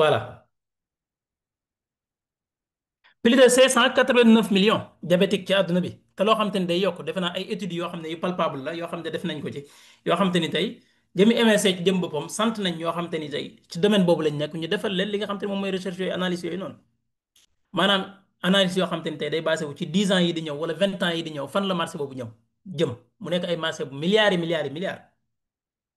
voilà. Plus de 589 millions diabétique ci àdduna bi te loo xam te ni day yokk defe naa ay études yoo xam ne yu palpable la yoo xam ne def nañ ko ci yoo xam te ni tey jëmi MSC ci jëm boppam sant nañ ñoo xam te ni tey ci domaine boobu lañ nekk ñu defal leen li nga xam te ne moom mooy recherche yooyu analyse yooyu noonu maanaam analyse yoo xam te ni tey day basé wu ci 10 ans yi di ñëw wala 20 ans yi di ñëw fan la marché boobu ñëw jëm mu nekk ay marché bu milliards yi milliards yi milliards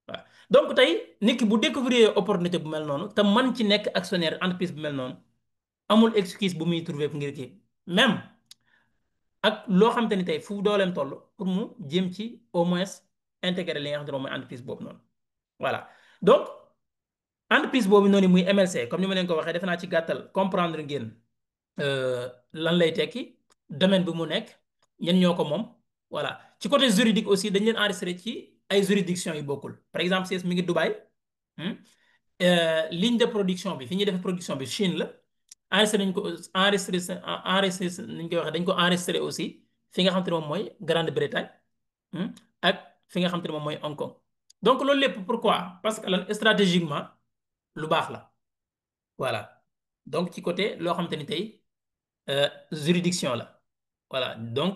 waaw donc tey nit ki bu découvrir opportunité bu mel noonu te man ci nekk actionnaire entreprise bu mel noonu amul excuse bu muy trouver ngir kii même ak loo xam te ni tey fu dooleem toll pour mu jéem ci au moins intégrer li nga xam te ne moom mooy entreprise boobu noonu voilà donc entreprise boobu noonu muy MLC comme ni ma leen ko waxee defe naa ci gàttal comprendre ngeen lan lay tekki domaine bi mu nekk ñen ñoo ko moom voilà ci côté juridique aussi dañ leen enregistré ci ay juridiction yu bokkul par exemple si mi ngi Dubaï. hmm, ligne de production bi fi ñuy def production bi Chine la enregistré nañ ko enregistré nañ koy waxee dañ ko enregistré aussi fi nga xam te ne moom mooy Grande-Bretagne ak fi nga xam te ne moom mooy Hong Kong donc loolu lépp pourquoi parce que lan stratégiquement lu baax la voilà donc ci côté loo xam te ni tey juridiction la voilà donc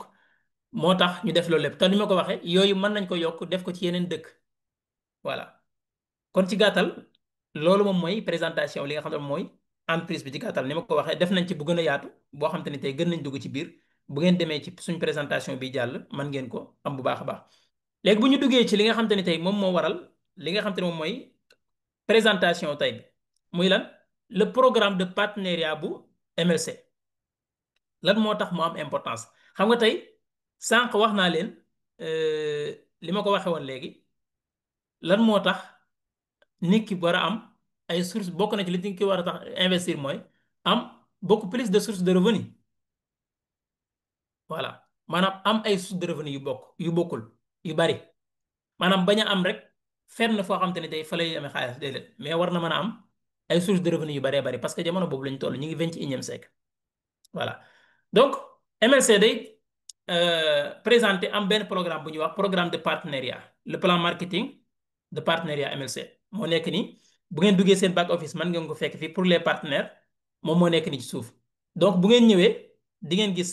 moo tax ñu def loolu lépp te ni ma ko waxee yooyu mën nañ ko yokk def ko ci yeneen dëkk voilà kon ci gàttal loolu moom mooy présentation li nga xam ne mooy entreprise bi ci gàttal ni ma ko waxee def nañ ci bu gën a yaatu boo xam te ne tey gën nañ dugg ci biir bu ngeen demee ci suñ présentation bi jàll man ngeen ko am bu baax a baax léegi bu ñu duggee ci li nga xam te ne tey moom moo waral li nga xam te ne moom mooy présentation tey bi muy lan le programme de partenariat bu MLC lan moo tax mu am importance xam nga tey sànq wax naa leen li ma ko waxee woon léegi lan moo tax nit ki war a am ay source bokk na ci li nit ki war a tax investir mooy am beaucoup plus de sources de revenu voilà maanaam am ay sources de revenu yu bokkul yu bari maanaam bañ a am rek fenn foo xam te ne tey fa lay amee xaalis déedéet mais war na mën a am ay sources de revenu yu baree bari parce que jamono boobu lañ toll ñu ngi 21e siècle voilà donc MLC day présenté am benn programme bu ñuy wax programme de partenariat le plan marketing de partenariat MLC moo nekk nii bu ngeen duggee seen back office man ngeen ko fekk fii pour les partenaires moom moo nekk nii ci suuf donc bu ngeen ñëwee di ngeen gis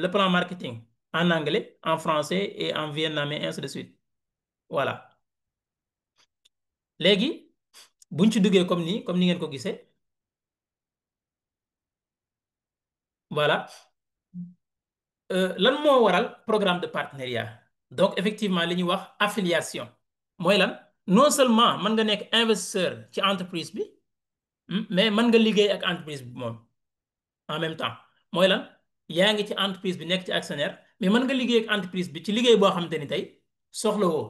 le plan marketing en anglais en français et en vietnamien et ainsi de suite voilà léegi buñ ci duggee comme ni ngeen ko gisee voilà lan moo waral programme de partenariat donc effectivement li ñuy wax affiliation mooy lan non seulement mën nga nekk investisseur ci entreprise bi mais mën nga liggéey ak entreprise bi moom en même temps mooy lan yaa ngi ci entreprise bi nekk ci actionnaire mais mën nga liggéey ak entreprise bi ci liggéey boo xamante ni tey soxla woo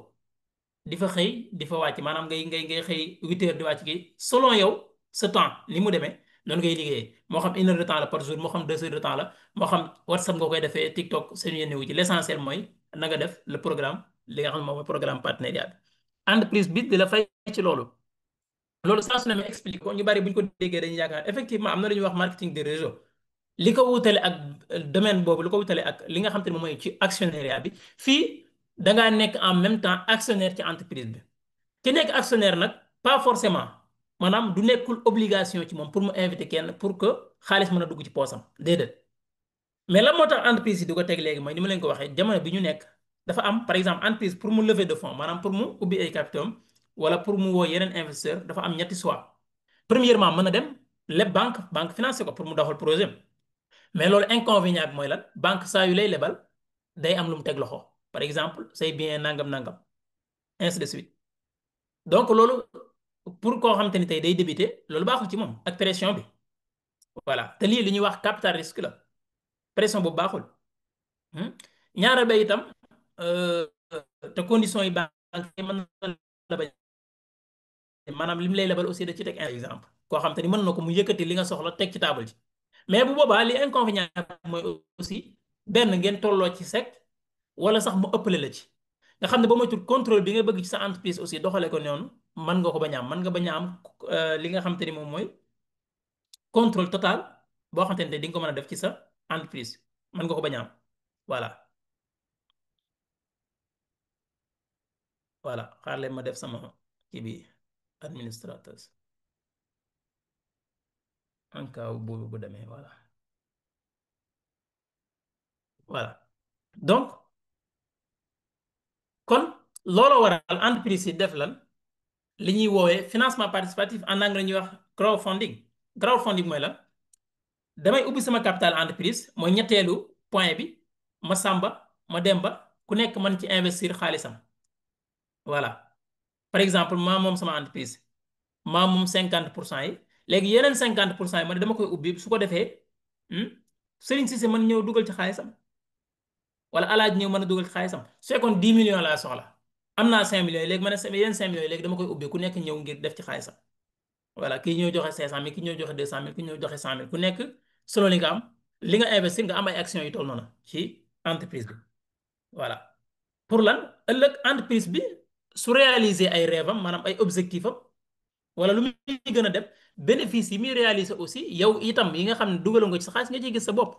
di fa xëy di fa wàcc maanaam ngay xëy 8 heures di wàcc gi selon yow sa temps ni mu demee noonu ngay liggéeyee moo xam 1 heure de temps la par jour moo xam 2 heures de temps la moo xam WhatsApp nga koy defee TikTok seen yenn wu ci l'essentiel mooy na nga def le programme li nga xam ne moom mooy programme partenariat bi entreprise bi di la fay ci loolu loolu saa su ne ma expliqué ko ñu bari bu ñu ko déggee dañuy yaakaar effectivement am na lu ñuy wax marketing de réseau li ko wutale ak domaine boobu li ko wutale ak li nga xam te ne moom mooy ci actionnariat bi fii dangaa nekk en même temps actionnaire ci entreprise bi ki nekk actionnaire nag pas forcément maanaam du nekkul obligation ci moom pour mu inviter kenn pour que xaalis mën a dugg ci poosam déedéet mais lan moo tax entreprise yi di ko teg léegi mooy ni ma leen ko waxee jamono bi ñu nekk dafa am par exemple entreprise pour mu lever de fonds maanaam pour mu ubbi ay capital wala pour mu woo yeneen investisseur dafa am ñetti choix premièrement mën a dem leb banque financé ko pour mu doxal projet am mais loolu inconvénient bi mooy lan banque saa yu lay lebal day am lu mu teg loxo par exemple say bien nangam nangam ainsi de suite donc loolu pour koo xam te ni tey day débuter loolu baaxul ci moom ak pression bi voilà te lii li ñuy wax capital risque la pression boobu baaxul ñaareel ba itam euh, te conditions yi banque yi mën na la bañ maanaam li mu lay lebal aussi da ci teg un exemple koo xam te ni mën na ko mu yëkkati li nga soxla teg ci table ji mais bu boobaa li inconvénient mooy aussi benn ngeen tolloo ci sec wala sax mu ëppale la ci nga xam ne ba moytul contrôle bi nga bëgg ci sa entreprise aussi doxale ko noonu mën nga ko bañ a am mën nga bañ a am li nga xam te ni moom mooy contrôle total boo xamante ne di nga ko mën a def ci sa entreprise mën nga ko bañ a am voilà voilà xaar leen ma def sama kii bi administrateur en cas bu demee voilà. Voilà donc kon looloo waral entreprise yi def lan li ñuy woowee financement participatif en anglais ñuy wax crowdfunding. Crowdfunding mooy lan damay ubbi sama capital entreprise mooy ñetteelu point bi ma sàmba ma demba ku nekk mën ci investir xaalisam voilà par exemple maa moom sama entreprise maa moom 50% yi léegi yeneen 50% yi ma ne dama koy ubbi su ko defee hmm, Serigne Cissé mën ñëw dugal ci xaalisam. wala alaaj ñëw mën a dugal ci xaalisam su fekkoon 10 millions laa soxla am naa 5 millions yi léegi ma ne yeneen 5 millions yi léegi dama koy ubbi ku nekk ñëw ngir def ci xaalisam voilà kii ñëw joxe 500 000 kii ñëw joxe 200 000 kii ñëw joxe 100 000 ku nekk selon li nga am li nga investir nga am ay actions yu toll noonu ci entreprise bi voilà pour lan ëllëg entreprise bi su réaliser ay rêve am maanaam ay objectif am wala lu muy gën a dem bénéfice yi muy réaliser aussi yow itam yi nga xam ne dugaloo nga ci sa xaalis nga ciy gis sa bopp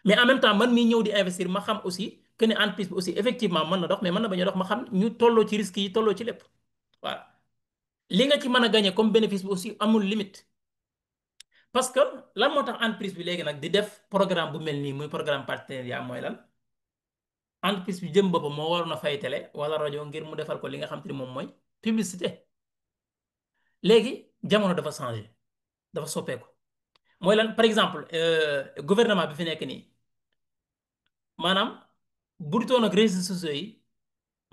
mais en même temps man mii ñëw di investir ma xam aussi que ne entreprise bi aussi effectivement mën na dox mais mën na bañ a dox ma xam ñu tolloo ci risques yi tolloo ci lépp voilà li nga ci mën a gagné comme bénéfice bi aussi amul limite parce que lan moo tax entreprise bi léegi nag di def programme bu mel nii muy programme partenariat mooy lan entreprise bi jëm boppam moo waroon a fay télé wala rajo ngir mu defal ko li nga xam te ni moom mooy publicité léegi jamono dafa changé dafa soppeeku mooy lan par exemple gouvernement bi fi nekk nii maanaam bu dutoon ak réseaux sociaux yi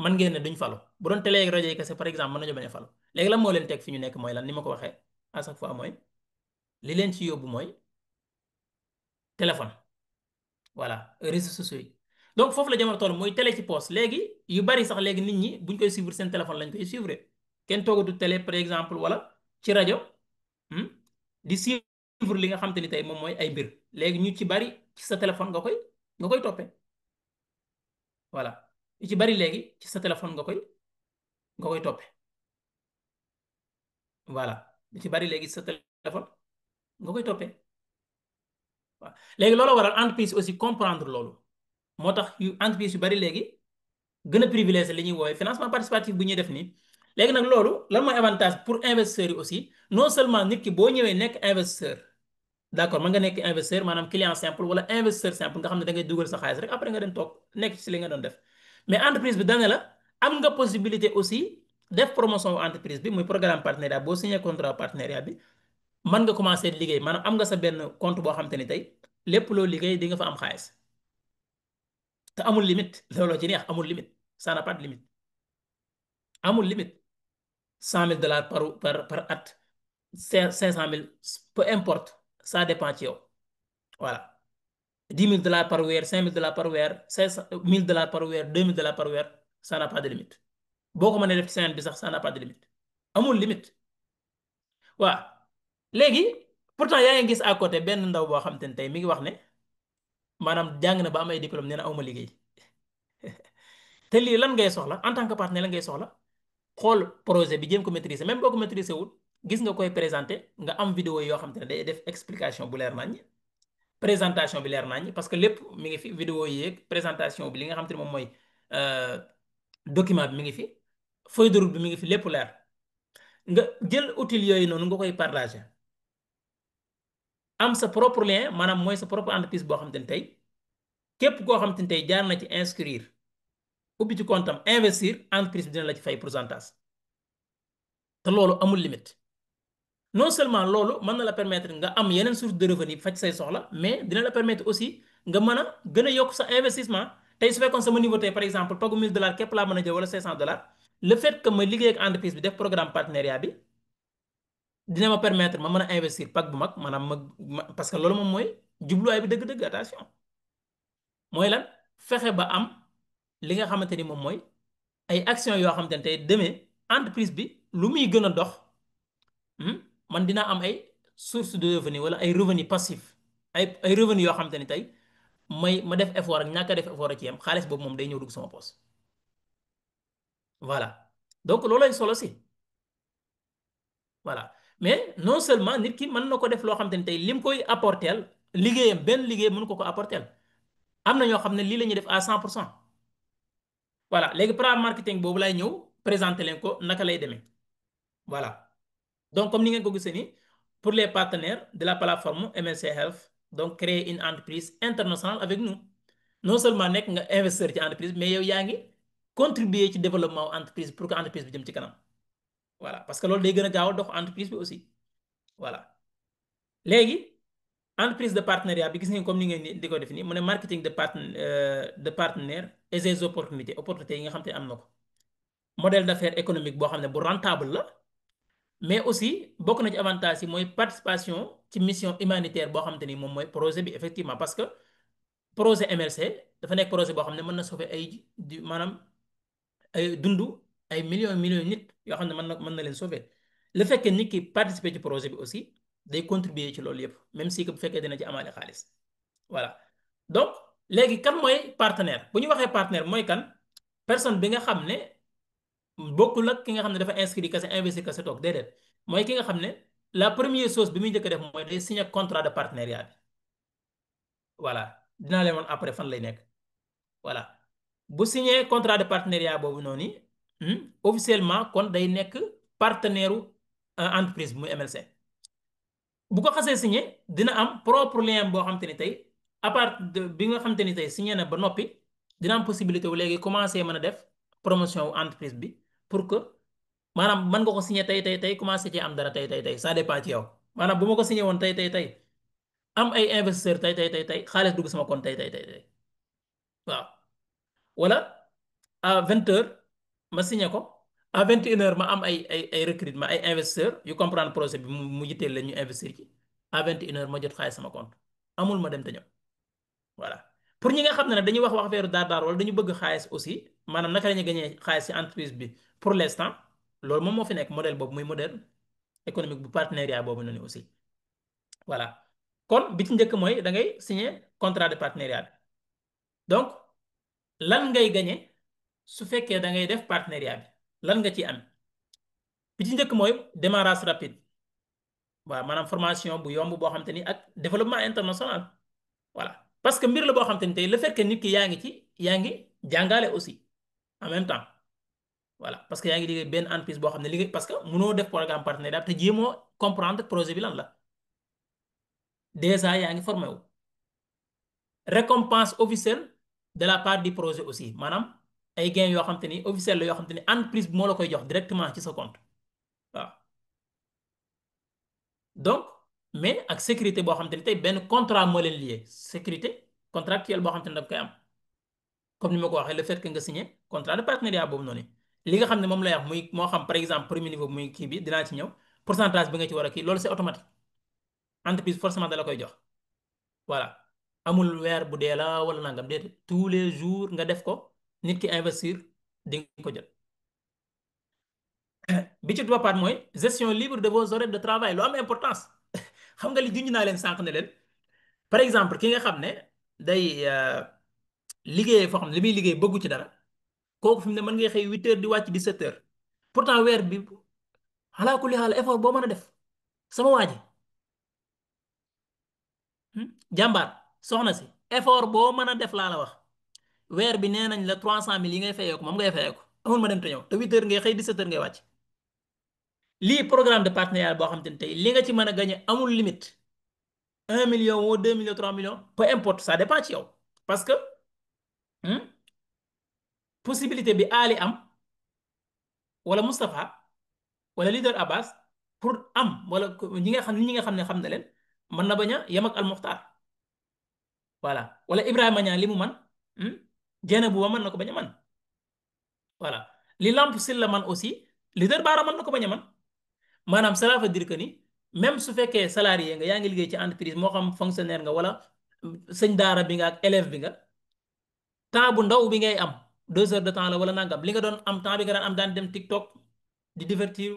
man ngeen ne duñ falu bu doon télé ak rajo yi kese par exemple mën nañu bañ a falu léegi lan moo leen teg fi ñu nekk mooy lan ni ma ko waxee à chaque fois mooy li leen ci yóbbu mooy téléphone voilà réseaux sociaux yi donc foofu la jamono toll mooy télé ci poos léegi yu bari sax léegi nit ñi buñ koy suivre seen téléphone lañ koy suivre kenn toogatu télé par exemple wala ci rajo hmm, di suivre li nga xam te ni tey moom mooy ay mbir léegi ñu ci bari ci sa téléphone nga koy toppee voilà yu ci bari léegi ci sa téléphone nga koy toppee voilà yu ci bari léegi ci sa téléphone nga koy toppee waaw léegi loolu waral entreprise aussi comprendre loolu moo tax yu entreprise yu bari léegi gën a privilégié li ñuy woowee financement participatif bu ñuy def nii léegi nag loolu lan mooy avantage pour investisseurs yi aussi non seulement nit ki boo ñëwee nekk investisseur d'accord mën nga nekk investisseur maanaam client simple wala investisseur simple nga xam ne da ngay dugal sa xaalis rek après nga dem toog nekk ci li nga doon def mais entreprise bi dane la am nga possibilité aussi def promotion entreprise bi muy programme partenariat boo signé contrat partenariat bi mën nga commencé liggéey maanaam am nga sa benn compte boo xam te ni tey lépp loo liggéey di nga fa am xaalis te amul limite looloo ci neex amul limite ça n'a pas de limite amul limite 100 000 $ par at 500 000 peu importe ça dépend ci yow voilà 10 000 $ par weer 5 000 $ par weer 500 000 $ par weer 2 000 $ par weer ça n'a pas de limite boo ko mënee def ci semaine bi sax ça n'a pas de limite amul limite waaw léegi pourtant yaa ngi gis à côté benn ndaw boo xam te ne tey mi ngi wax ne maanaam jàng na ba am ay diplôme nee na awma liggéey te lii lan ngay soxla en tant que partenaire lan ngay soxla xool projet bi jéem ko maîtriser même boo ko maîtriser wul gis nga koy présenter nga am vidéo yoo xam te ne day def explication bu leer nañ présentation bi leer nañ parce que lépp mi ngi fi vidéo yi yeeg présentation bi li nga xam te ne moom mooy euh, document bi mi ngi fi feuille de route bi mi ngi fi lépp leer nga jël outil yooyu noonu nga koy partager am sa propre lien maanaam mooy sa propre entreprise boo xam te ne tey képp koo xam te ne tey jaar na ci inscrire ubbi ci compte am investir entreprise bi dina la ci fay pourcentage te loolu amul limite non seulement loolu mën na la permettre nga am yeneen source de revenu faj say soxla mais dina la permettre aussi nga mën a gën a yokk sa investissement tey su fekkoon sama niveau tey par exemple pagu 1000 $ képp laa mën a jël wala 500 $, le fait que ma liggéey ak entreprise bi def programme partenariat bi dina ma permettre ma mën a investir pag bu mag maanaam parce que loolu moom mooy jubluwaay bi dëgg-dëgg attention mooy lan fexe ba am li nga xamante ni moom mooy ay action yoo xamante ne tey demee entreprise bi lu muy gën a dox hmm, man dinaa am ay source de revenu wala ay revenu passif ay revenu yoo xamante ni tey ma def effort ak ñàkk a def effort a ci yem xaalis boobu moom day ñëw dugg sama poos voilà donc loolay solo si voilà mais non seulement nit ki mën na ko def loo xamante ni tey lim koy apporteel liggéeyam benn liggéey mënu ko apporteel am na ñoo xam ne lii la ñuy def à 100%. Voilà léegi plan marketing boobu lay ñëw présenter leen ko naka lay demee voilà donc comme ni ngeen ko gisee nii pour les partenaires de la plateforme MLC Health, donc créer une entreprise internationale avec nous. Non seulement nekk nga investisseur ci entreprise mais yow yaa ngi contribuer ci développement entreprise pour que entreprise bi jëm ci kanam. Voilà parce que loolu day gën a gaaw a dox entreprise bi aussi. Voilà léegi entreprise de partenariat bi gis ngeen comme ni ngeen di ko def nii mu ne marketing de partenaire et ses opportunités yi nga xam te ne am na ko. Modèle d'affaires économique boo xam ne bu rentable la. Mais aussi bokk na ci avantage yi mooy participation ci mission humanitaire boo xamante ni moom mooy projet bi effectivement parce que projet MLC dafa nekk projet boo xam ne mën na sauver maanaam ay dundu ay millions nit yoo xam ne mën na leen sauver le fait que nit ki participer ci projet bi aussi day contribuer ci loolu yëpp même si que bu fekkee dina ci amaale xaalis voilà donc léegi kan mooy partenaire bu ñu waxee partenaire mooy kan personne bi nga xam ne. Bokkul ak ki nga xam ne dafa inscrit kese investir kese toog déedéet mooy ki nga xam ne la première chose bi muy njëkk a def mooy day signer contrat de partenariat bi voilà dinaa leen woon après fan lay nekk voilà bu signer contrat de partenariat boobu noonu officiellement kon day nekk partenaire entreprise bi muy MLC bu ko xasee signé dina am propre lien boo xam te ni tey à part bi nga xam te ni tey signé na ba noppi dina am possibilité wu léegi commencé mën a def promotion wu entreprise bi pour que maanaam mën nga ko signé tey commencé ci am dara tey ça dépend ci yow maanaam bu ma ko signé woon tey am ay investisseur tey xaalis dugg sama compte tey waaw wala à 20 heures ma signé ko à 21 heures ma am ay recrutement ay investisseurs yu comprendre projet bi mu yitteel leen ñu investir ci à 21 heures ma jot xaalis sama compte amul ma dem te ñëw voilà pour ñi nga xam ne nag dañuy wax affaire daar wala dañu bëgg xaalis aussi maanaam naka la ñuy gagné xaalis ci entreprise bi pour l'instant loolu moom moo fi nekk modèle boobu muy modèle économique bu partenariat boobu noonu aussi voilà kon bi ci njëkk mooy da ngay signer contrat de partenariat bi donc lan ngay gagné su fekkee da ngay def partenariat bi lan nga ciy am bi ci njëkk mooy démarrage rapide waaw maanaam formation bu yomb boo xam te ni ak développement international voilà parce que mbir la boo xam te ni tey le fait que nit ki yaa ngi jàngale aussi en même temps voilà parce que yaa ngi liggéey benn entreprise boo xam ne liggéey parce que mënoo def programme partenariat te jéemoo comprendre projet bi lan la déjà yaa ngi formé wu récompense officielle de la part du projet aussi maanaam ay gains yoo xam te ni officiel la yoo xam te ni entreprise bi moo la koy jox directement ci sa compte waaw donc mais ak sécurité boo xam te ni tey benn contrat moo leen lié sécurité contractuelle boo xam te ni da nga koy am comme ni ma ko waxee le fait que nga signé contrat de partenariat boobu noonu li nga xam ne moom lay wax muy moo xam par exemple premier niveau muy kii bi dinaa ci ñëw pourcentage bi nga ci war a kii loolu c'est automatique entreprise forcément da la koy jox voilà amul weer bu dee la wala nangam déedéet tous les jours nga def ko nit ki investir di nga ko jot bi ci toppaat mooy gestion libre de vos horaires de travail lu am importance xam nga li junj naa leen sànq ne leen par exemple ki nga xam ne day liggéey foo xam ne li muy liggéey bëggu ci dara kooku fi mu ne mën ngay xëy 8 heures di wàcc 17 heures pourtant weer bi xalaa kulli xaal effort boo mën a def sama waa ji jàmbaar soxna si effort boo mën a def laa la wax weer bi nee nañ la 300 000 yi ngay fayeeku moom ngay fayeeku amul ma dem te ñëw te 8 heures ngay xëy 17 heures ngay wàcc lii programme de partenariat boo xam te ne tey li nga ci mën a gagné amul limite 1 million ou 2 millions 3 millions peu importe ça dépend ci yow parce que possibilité bi Ali am wala Moustapha wala leader Abbas pour am wala ñi nga xam ne xam na leen mën na bañ a yem ak almuxtaar voilà wala Ibrahima Niang li mu man jéene bu ba mën na ko bañ a man voilà li Lamp Sil la man aussi leader Baara mën na ko bañ a man maanaam cela veut dire que ni même su fekkee salarié nga yaa ngi liggéey ci entreprise moo xam fonctionnaire nga wala sëñ daara bi nga ak élève bi nga temps bu ndaw bi ngay am 2 heures de temps la wala nangam li nga doon am temps bi nga daan am daan dem TikTok di divertir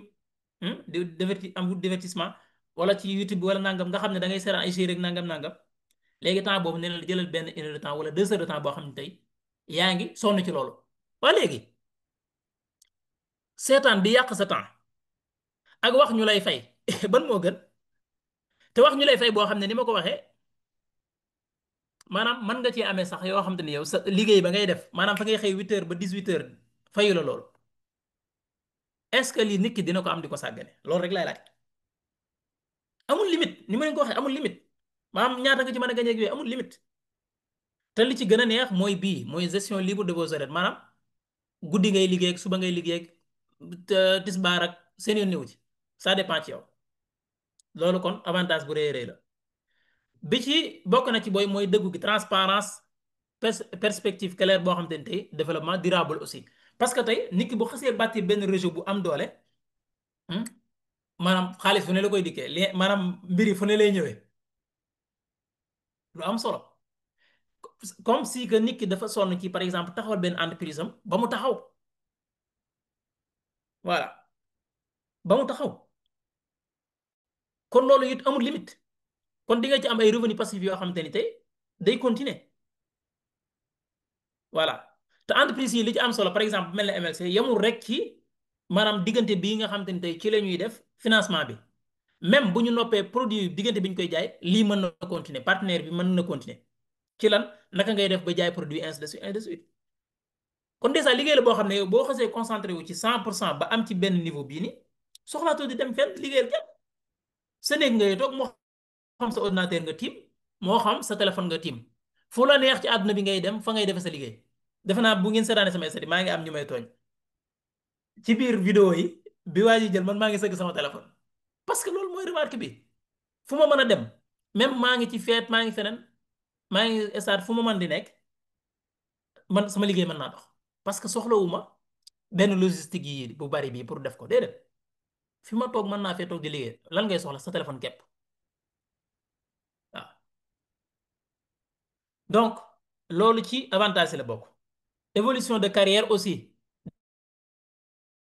am divertissement wala ci YouTube bi wala nangam nga xam ne da ngay seetaan ay série rek nangam léegi temps boobu nee na la jëlal benn 1 heure de temps wala 2 heures de temps boo xam ne tey yaa ngi sonn ci loolu waa léegi seetaan bi yàq sa temps ak wax ñu lay fay ban moo gën te wax ñu lay fay boo xam ne ni ma ko waxee maanaam mën nga cee amee sax yoo xam te ne yow sa liggéey ba ngay def maanaam fa ngay xëy 8 heures ba 18 heures fayu la loolu est-ce que lii nit ki dina ko am di ko sàggane loolu rek lay laaj amul limite ni ma leen ko waxee amul limite maanaam ñaata nga ci mën a gañe ak yooyu amul limite. te li ci gën a neex mooy bii mooy gestion libre de vos horaires maanaam guddi ngay liggéey ak suba ngay liggéey ak tisbaar ak seen yoon newu ci ça dépend ci yow. loolu kon avantage bu rëy a rëy la bi ci bokk na ci booy mooy dëggu gi transparence perspective claire boo xam te ne tey développement durable aussi parce que tey nit ki bu xasee bâtir benn réseau bu am doole hmm, maanaam xaalis fu ne la koy dikkee li maanaam mbir yi fu ne lay ñëwee lu am solo comme si que nit ki dafa sonn ci par exemple taxawal benn entreprise am ba mu taxaw voilà ba mu taxaw kon loolu it amul limite kon di nga ci am ay revenu passif yoo xamante ni tey day continuer voilà te entreprise yi li ci am solo par exemple mel na MLC yemul rek ci maanaam diggante bii nga xamante ni tey ci la ñuy def financement bi même bu ñu noppee produit diggante bi ñu koy jaay lii mën na continuer partenaire bi mën na continuer ci lan naka ngay def ba jaay produit ainsi de suite ainsi de suite kon dèjà liggéey la boo xam ne yow boo xasee concentré wu ci 100% ba am ci benn niveau bii nii soxlaatoo di dem fenn liggéeyal kenn sa néeg ngay toog moo xam sa ordinateur nga tiim moo xam sa téléphone nga tiim fu la neex ci àdduna bi ngay dem fa ngay defee sa liggéey defe naa bu ngeen seetaane sama statut maa ngi am ñu may tooñ ci biir vidéo yi bi waa ji jël man maa ngi sëgg sama téléphone parce que loolu mooy remarque bi fu ma mën a dem même maa ngi ci feet maa ngi feneen maa ngi stade fu ma mën di nekk man sama liggéey mën naa dox parce que soxlawuma benn logistique yi bu bari bii pour def ko déedéet fi ma toog mën naa fee toog di liggéey lan ngay soxla sa téléphone képp waaw donc loolu ci avantage yi la bokk évolution de carrière aussi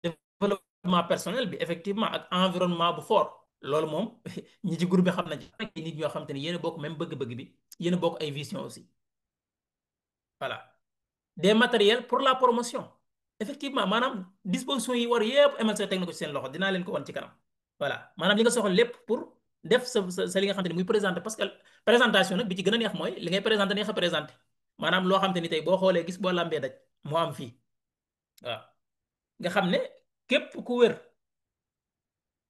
développement personnel bi effectivement ak environnement bu fort loolu moom ñi ci groupe bi xam nañ ci nit ñoo xam te ne yéen a bokk même bëgg-bëgg bi yéen a bokk ay vision aussi voilà des matériels pour la promotion effectivement maanaam disposition yi war yëpp MLC teg na ko ci seen loxo dinaa leen ko wan ci kanam voilà maanaam li nga soxla lépp pour def sa li nga xam te ne muy présenté parce que présentation nag bi ci gën a neex mooy li ngay présenté neex a présenté maanaam loo xam te ni tey boo xoolee gis boo lambee daj moo am fii waaw nga xam ne képp ku wér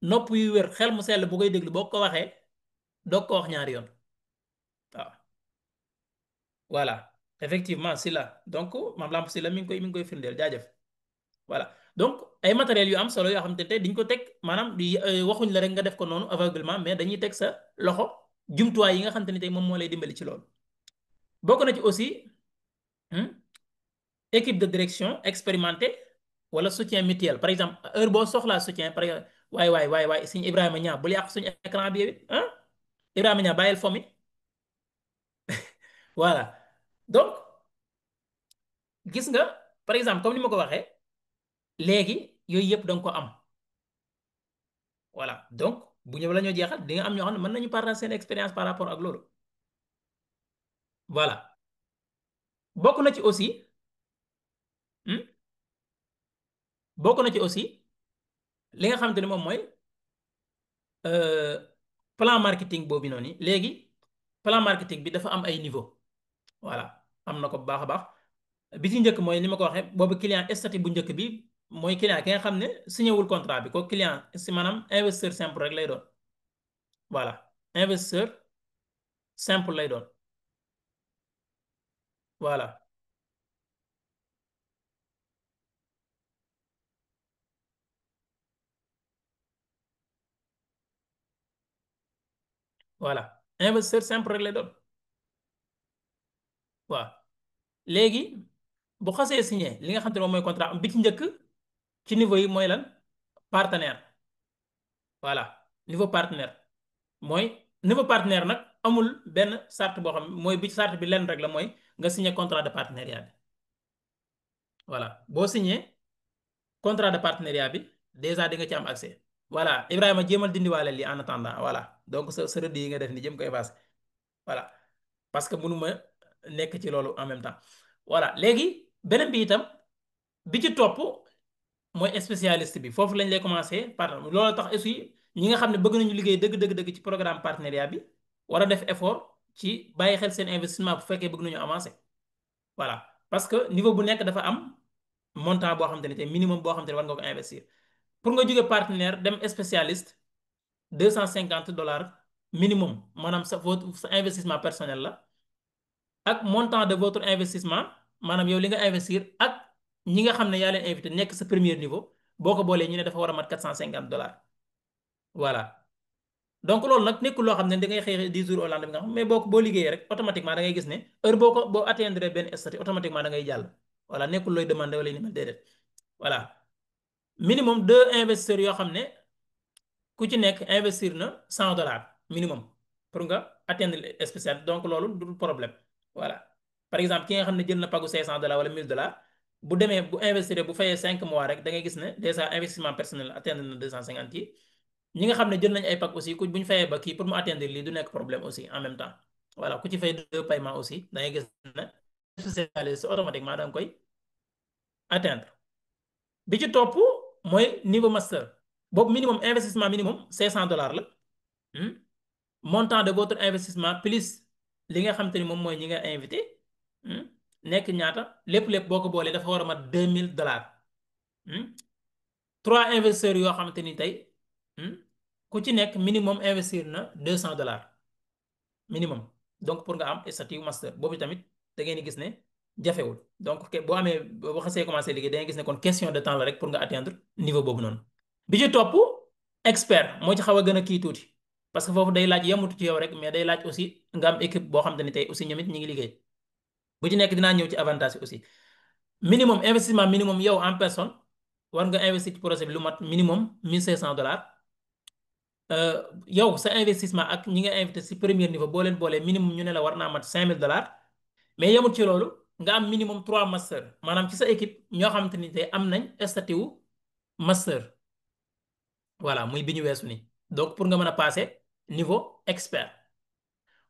nopp yu wér xel mu sell bu koy déglu boo ko waxee doog ko wax ñaari yoon waaw voilà effectivement si la donc maam lamp si la mi ngi koy firndeel jaajëf voilà donc ay matériels yu am solo yoo xam te ne diñ ko teg maanaam di waxuñ la rek nga def ko noonu aveuglement mais dañuy teg sa loxo jumtuwaay yi nga xam te ni tey moom moo lay dimbali ci loolu bokk na ci aussi hmm, équipe de direction expérimentée wala soutien mutuel par exemple heure boo soxlaa soutien par exemple waay suñu Ibrahima Niang bul yàq suñu écran bi yow it ah Ibrahima Niang bàyyil fomi voilà donc gis nga par exemple comme ni ma ko waxee léegi yooyu yëpp da nga ko am voilà donc bu ñëw la ñoo jeexal di nga am ñoo xam ne mën nañu partager seen expérience par rapport ak loolu voilà bokk na ci aussi hmm, bokk na ci aussi li nga xamante ne moom mooy euh, plan marketing boobu noonu léegi plan marketing bi dafa am ay niveau voilà am na ko bu baax a baax bi ci njëkk mooy ni ma ko waxee boobu client statut bu njëkk bi mooy client ki nga xam ne signé wul contrat bi ko client si maanaam investisseur simple rek lay doon voilà investisseur simple lay doon voilà voilà investisseur simple rek lay doon waaw léegi bu xasee signé li nga xam te ne moom mooy contrat bi ci njëkk ci niveau yi mooy lan partenaire voilà niveau partenaire mooy niveau partenaire nag amul benn charte boo xam mooy bi charte bi lenn rek la mooy nga signé contrat de partenariat bi voilà boo signé contrat de partenariat bi déjà di nga ci am accès voilà Ibrahima jéemal dindiwaale lii en attendant voilà donc sa rëdd yi nga def ni jëm ko effacer voilà parce que mënuma nekk ci loolu en même temps voilà léegi beneen bi itam bi ci topp mooy spécialiste bi foofu lañ lay commencé par loolu tax aussi ñi nga xam ne bëgg nañu liggéey dëgg ci programme partenariat bi war a def effort ci bàyyi xel seen investissement bu fekkee bëgg nañu avancer voilà parce que niveau bu nekk dafa am montant boo xamante ne te minimum boo xamante ne war nga ko investir pour nga jóge partenaire dem spécialiste $250 minimum maanaam sa investissement personnel la ak montant de votre investissement maanaam yow li nga investir ak ñi nga xam ne yaa leen invité nekk sa premier niveau boo ko boolee ñu ne dafa war a mat $450 voilà. donc loolu nag nekkul loo xam ne da ngay xëy 10 jours au lendemain nga xam mais boo liggéeyee rek automatiquement da ngay gis ne heure boo atteindre benn statut automatiquement da ngay jàll voilà nekkul looy demandé wala ni mel déedéet voilà minimum deux investisseurs yoo xam ne ku ci nekk investir na $100 minimum pour nga atteindre spécial donc loolu du problème voilà par exemple ki nga xam ne jël na pagu $500 wala $1000 bu demee bu investir bu fayee 5 mois rek da ngay gis ne déjà investissement personnel atteindre na 250 yi ñi nga xam ne jël nañ ay pack aussi ku bu ñu fayee ba kii pour mu atteindre lii du nekk problème aussi en même temps voilà ku ci fay deux paiements aussi da ngay gis ne spécialisé automatiquement da nga koy atteindre bi ci topp mooy niveau master boobu minimum investissement minimum $500 la. Hmm. Montant de votre investissement plus li nga xam te ni moom mooy ñi nga invité. Hmm. Nekk ñaata lépp boo ko boolee dafa war a mat $2000. Hmm. Trois investisseurs yoo xamante ni tey hmm, ku ci nekk minimum investir na $200 minimum donc pour nga am statut master boobu tamit da ngeen di gis ne jafewul donc boo amee boo xasee commencé liggéey da ngay gis ne kon question de temps la rek pour nga atteindre niveau boobu noonu. bi ci topp expert moo ci xaw a gën a kii tuuti parce que foofu day laaj yemutu ci yow rek mais day laaj aussi nga am équipe boo xam te ni tey aussi ñoom it ñu ngi liggéey bu ci nekk dinaa ñëw ci avantage yi aussi minimum investissement minimum yow en personne war nga investir ci projet bi lu mat minimum $1500 yow sa investissement ak ñi nga invité si premier niveau boo leen boolee minimum ñu ne la war naa mat $5000 mais yemut ci loolu nga am minimum 3 master maanaam ci sa équipe ñoo xamante ni tey am nañ statut wu master voilà muy bi ñu weesu nii donc pour nga mën a passer niveau expert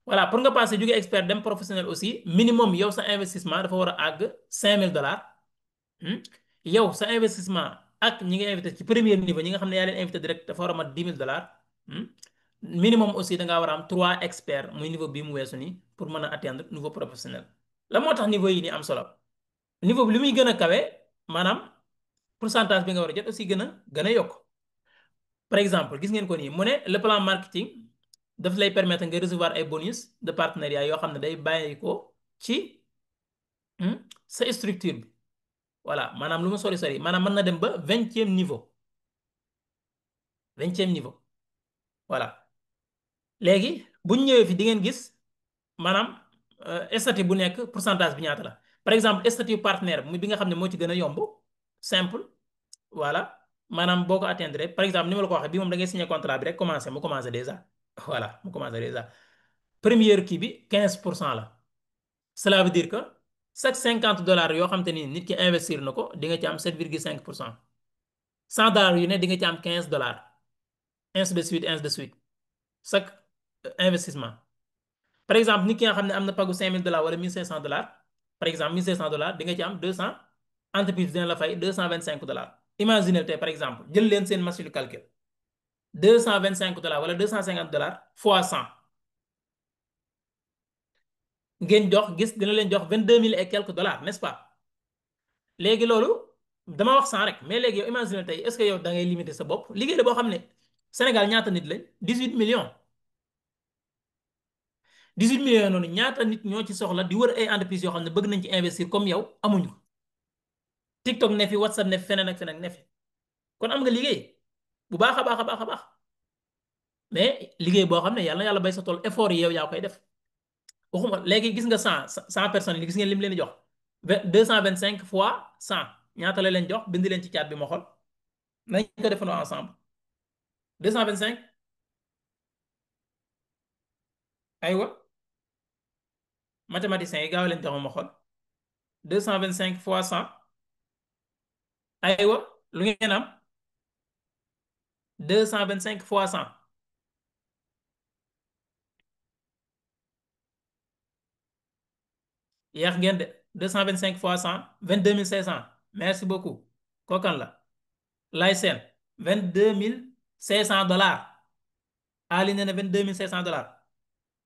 voilà pour nga passer jóge expert dem professionnel aussi minimum yow sa investissement dafa war a àgg $5000. Hmm. Yow sa investissement ak ñi nga invité ci premier niveau ñi nga xam ne yaa leen invité direct dafa war a mat $10 000. Hmm. Minimum aussi da ngaa war a am 3 experts muy niveau bii mu weesu nii pour mën a atteindre niveau professionnel. La moo tax niveau yi nii am solo niveau bi li muy gën a kawe maanaam pourcentage bi nga war a jot aussi gën a yokk par exemple gis ngeen ko nii mu ne le plan marketing daf lay permettre nga recevoir ay bonus de partenariat yoo xam ne day bàyyi ko ci sa structure bi. Voilà maanaam lu mu sori maanaam mën na dem ba 20e niveau 20e niveau voilà léegi bu ñu ñëwee fi di ngeen gis maanaam statut bu nekk pourcentage bi ñaata la par exemple statut partenaire bi nga xam ne moo ci gën a yomb simple voilà maanaam boo ko atteindre par exemple ni ma la ko waxee bii moom da ngay signé contrat bi rek mu commencé déjà voilà mu commencé déjà première kii bi 15% la cela veut dire que chaque $50 yoo xam te ni nit ki investir na ko di nga ci am 7,5%. $100 yu ne di nga ci am $15 ainsi de suite ainsi de suite chaque investissement par exemple nit ki nga xam ne am na pagu $5000 wala $1500 par exemple $1500 di nga ci am 200 entreprise dina la fay $225. Imaginez tey par exemple jël leen seen machine de calcul $225 wala $250 fois 100 ngeen jox gis dina leen jox 22 000 et quelques dollars n'est-ce pas léegi loolu dama wax 100 rek mais léegi yow imagine tey est-ce que yow da ngay limiter sa bopp liggéey la boo xam ne Sénégal ñaata nit lañ 18 millions 18 millions noonu ñaata nit ñoo ci soxla di wër ay entreprises yoo xam ne bëgg nañ ci investir comme yow amuñu TikTok ne fi WhatsApp ne fi feneen ak feneen ne fi kon am nga liggéey bu baax a baax a baax a baax mais liggéey boo xam ne yàlla na yàlla bay sa tool effort yi yow yaa koy def waxuma léegi gis nga 100 personnes yi gis ngeen lim leen di jox 225 fois 100 ñaata la leen jox bind leen ci caat bi ma xool nañ ko defandoo ensemble 225 aywa mathématiciens yi gaaw leen jox ma xool 225 fois 100 aywa lu ngeen am 225 fois 100 yeex ngeen de 225 fois 100 22 500 merci beaucoup kookan la lay seen $22 500 Ali nee na $22 500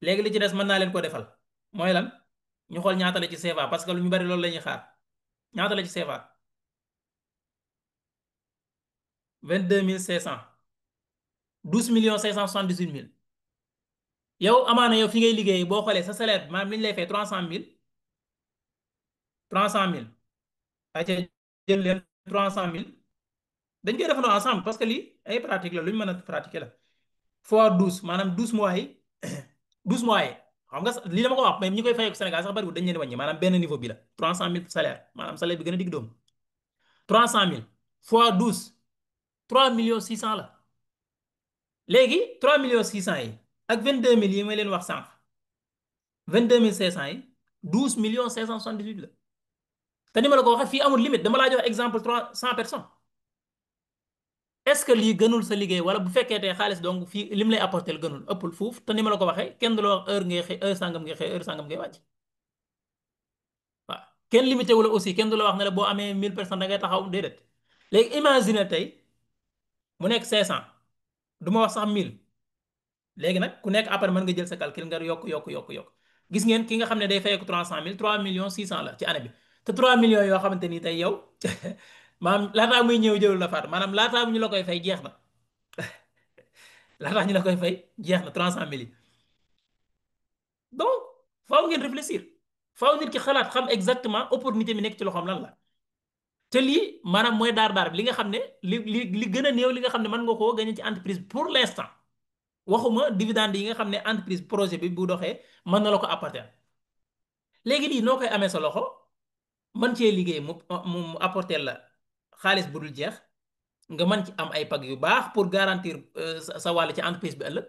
léegi li ci des mën naa leen ko defal mooy lan ñu xool ñaata la ci CFA parce que lu ñu bari loolu la ñuy xaar ñaata la ci CFA 22 500 12 millions 578 mille yow amaana yow fi ngay liggéey boo xoolee sa salaire bi maanaam li ñu lay fay 300 000. 300 000. ayca jël leen 300 000. dañ koy defandoo ensemble parce que lii ay pratique la lu ñu mën a pratiquer la. fois 12 maanaam 12 mois yi 12 mois yi xam nga lii dama ko wax mais ñi koy fayee ko Sénégal sax bariwul dañ leen wàññi maanaam benn niveau bi la 300 000 salaire maanaam salaire bi gën a digg doomu 300 000 fois 12 3 millions 600 la. léegi 3 millions 600 yi ak 22 000 yi may leen wax sànq 22 500 yi 12 millions 578 la. te ni ma la ko waxee fii amul limite dama laa jox exemple 300 personnes. est-ce que lii gënul sa liggéey wala bu fekkee tey xaalis donc fii lim lay apporter gënul ëppul fuuf te ni ma la ko waxee kenn du la wax heure ngay xëy heure sangam ngay xëy heure sangam ngay wàcc. waaw kenn limité wu la aussi kenn du la wax ne la boo amee 1000 personnes da ngay taxaw déedéet. léegi imagine tey mu nekk 500 du ma wax sax 1000. léegi nag ku nekk après mën nga jël sa calcul nga yokk. gis ngeen ki nga xam ne day fayeeku 300 000 3 millions 600 la ci année bi te 3 millions yoo xamante ni tey yow maanaam laataa muy ñëw jëlul la faat maanaam laataa ñu la koy fay jeex na. laataa ñu la koy fay jeex na 300 000 yi. donc faaw ngeen réfléchir faaw nit ki xalaat xam exactement opportunité bi nekk ci loxoom lan la. te lii maanaam mooy daar bi li nga xam ne li gën a néew li nga xam ne mën nga koo gagné ci entreprise pour l'instant. waxuma dividende yi nga xam ne entreprise projet bi bu doxee mën na la ko apporter. léegi lii noo koy amee sa loxo man cee liggéey mu apporter la xaalis bu dul jeex nga mën ci am ay pag yu baax pour garantir sa wàll ci entreprise bi ëllëg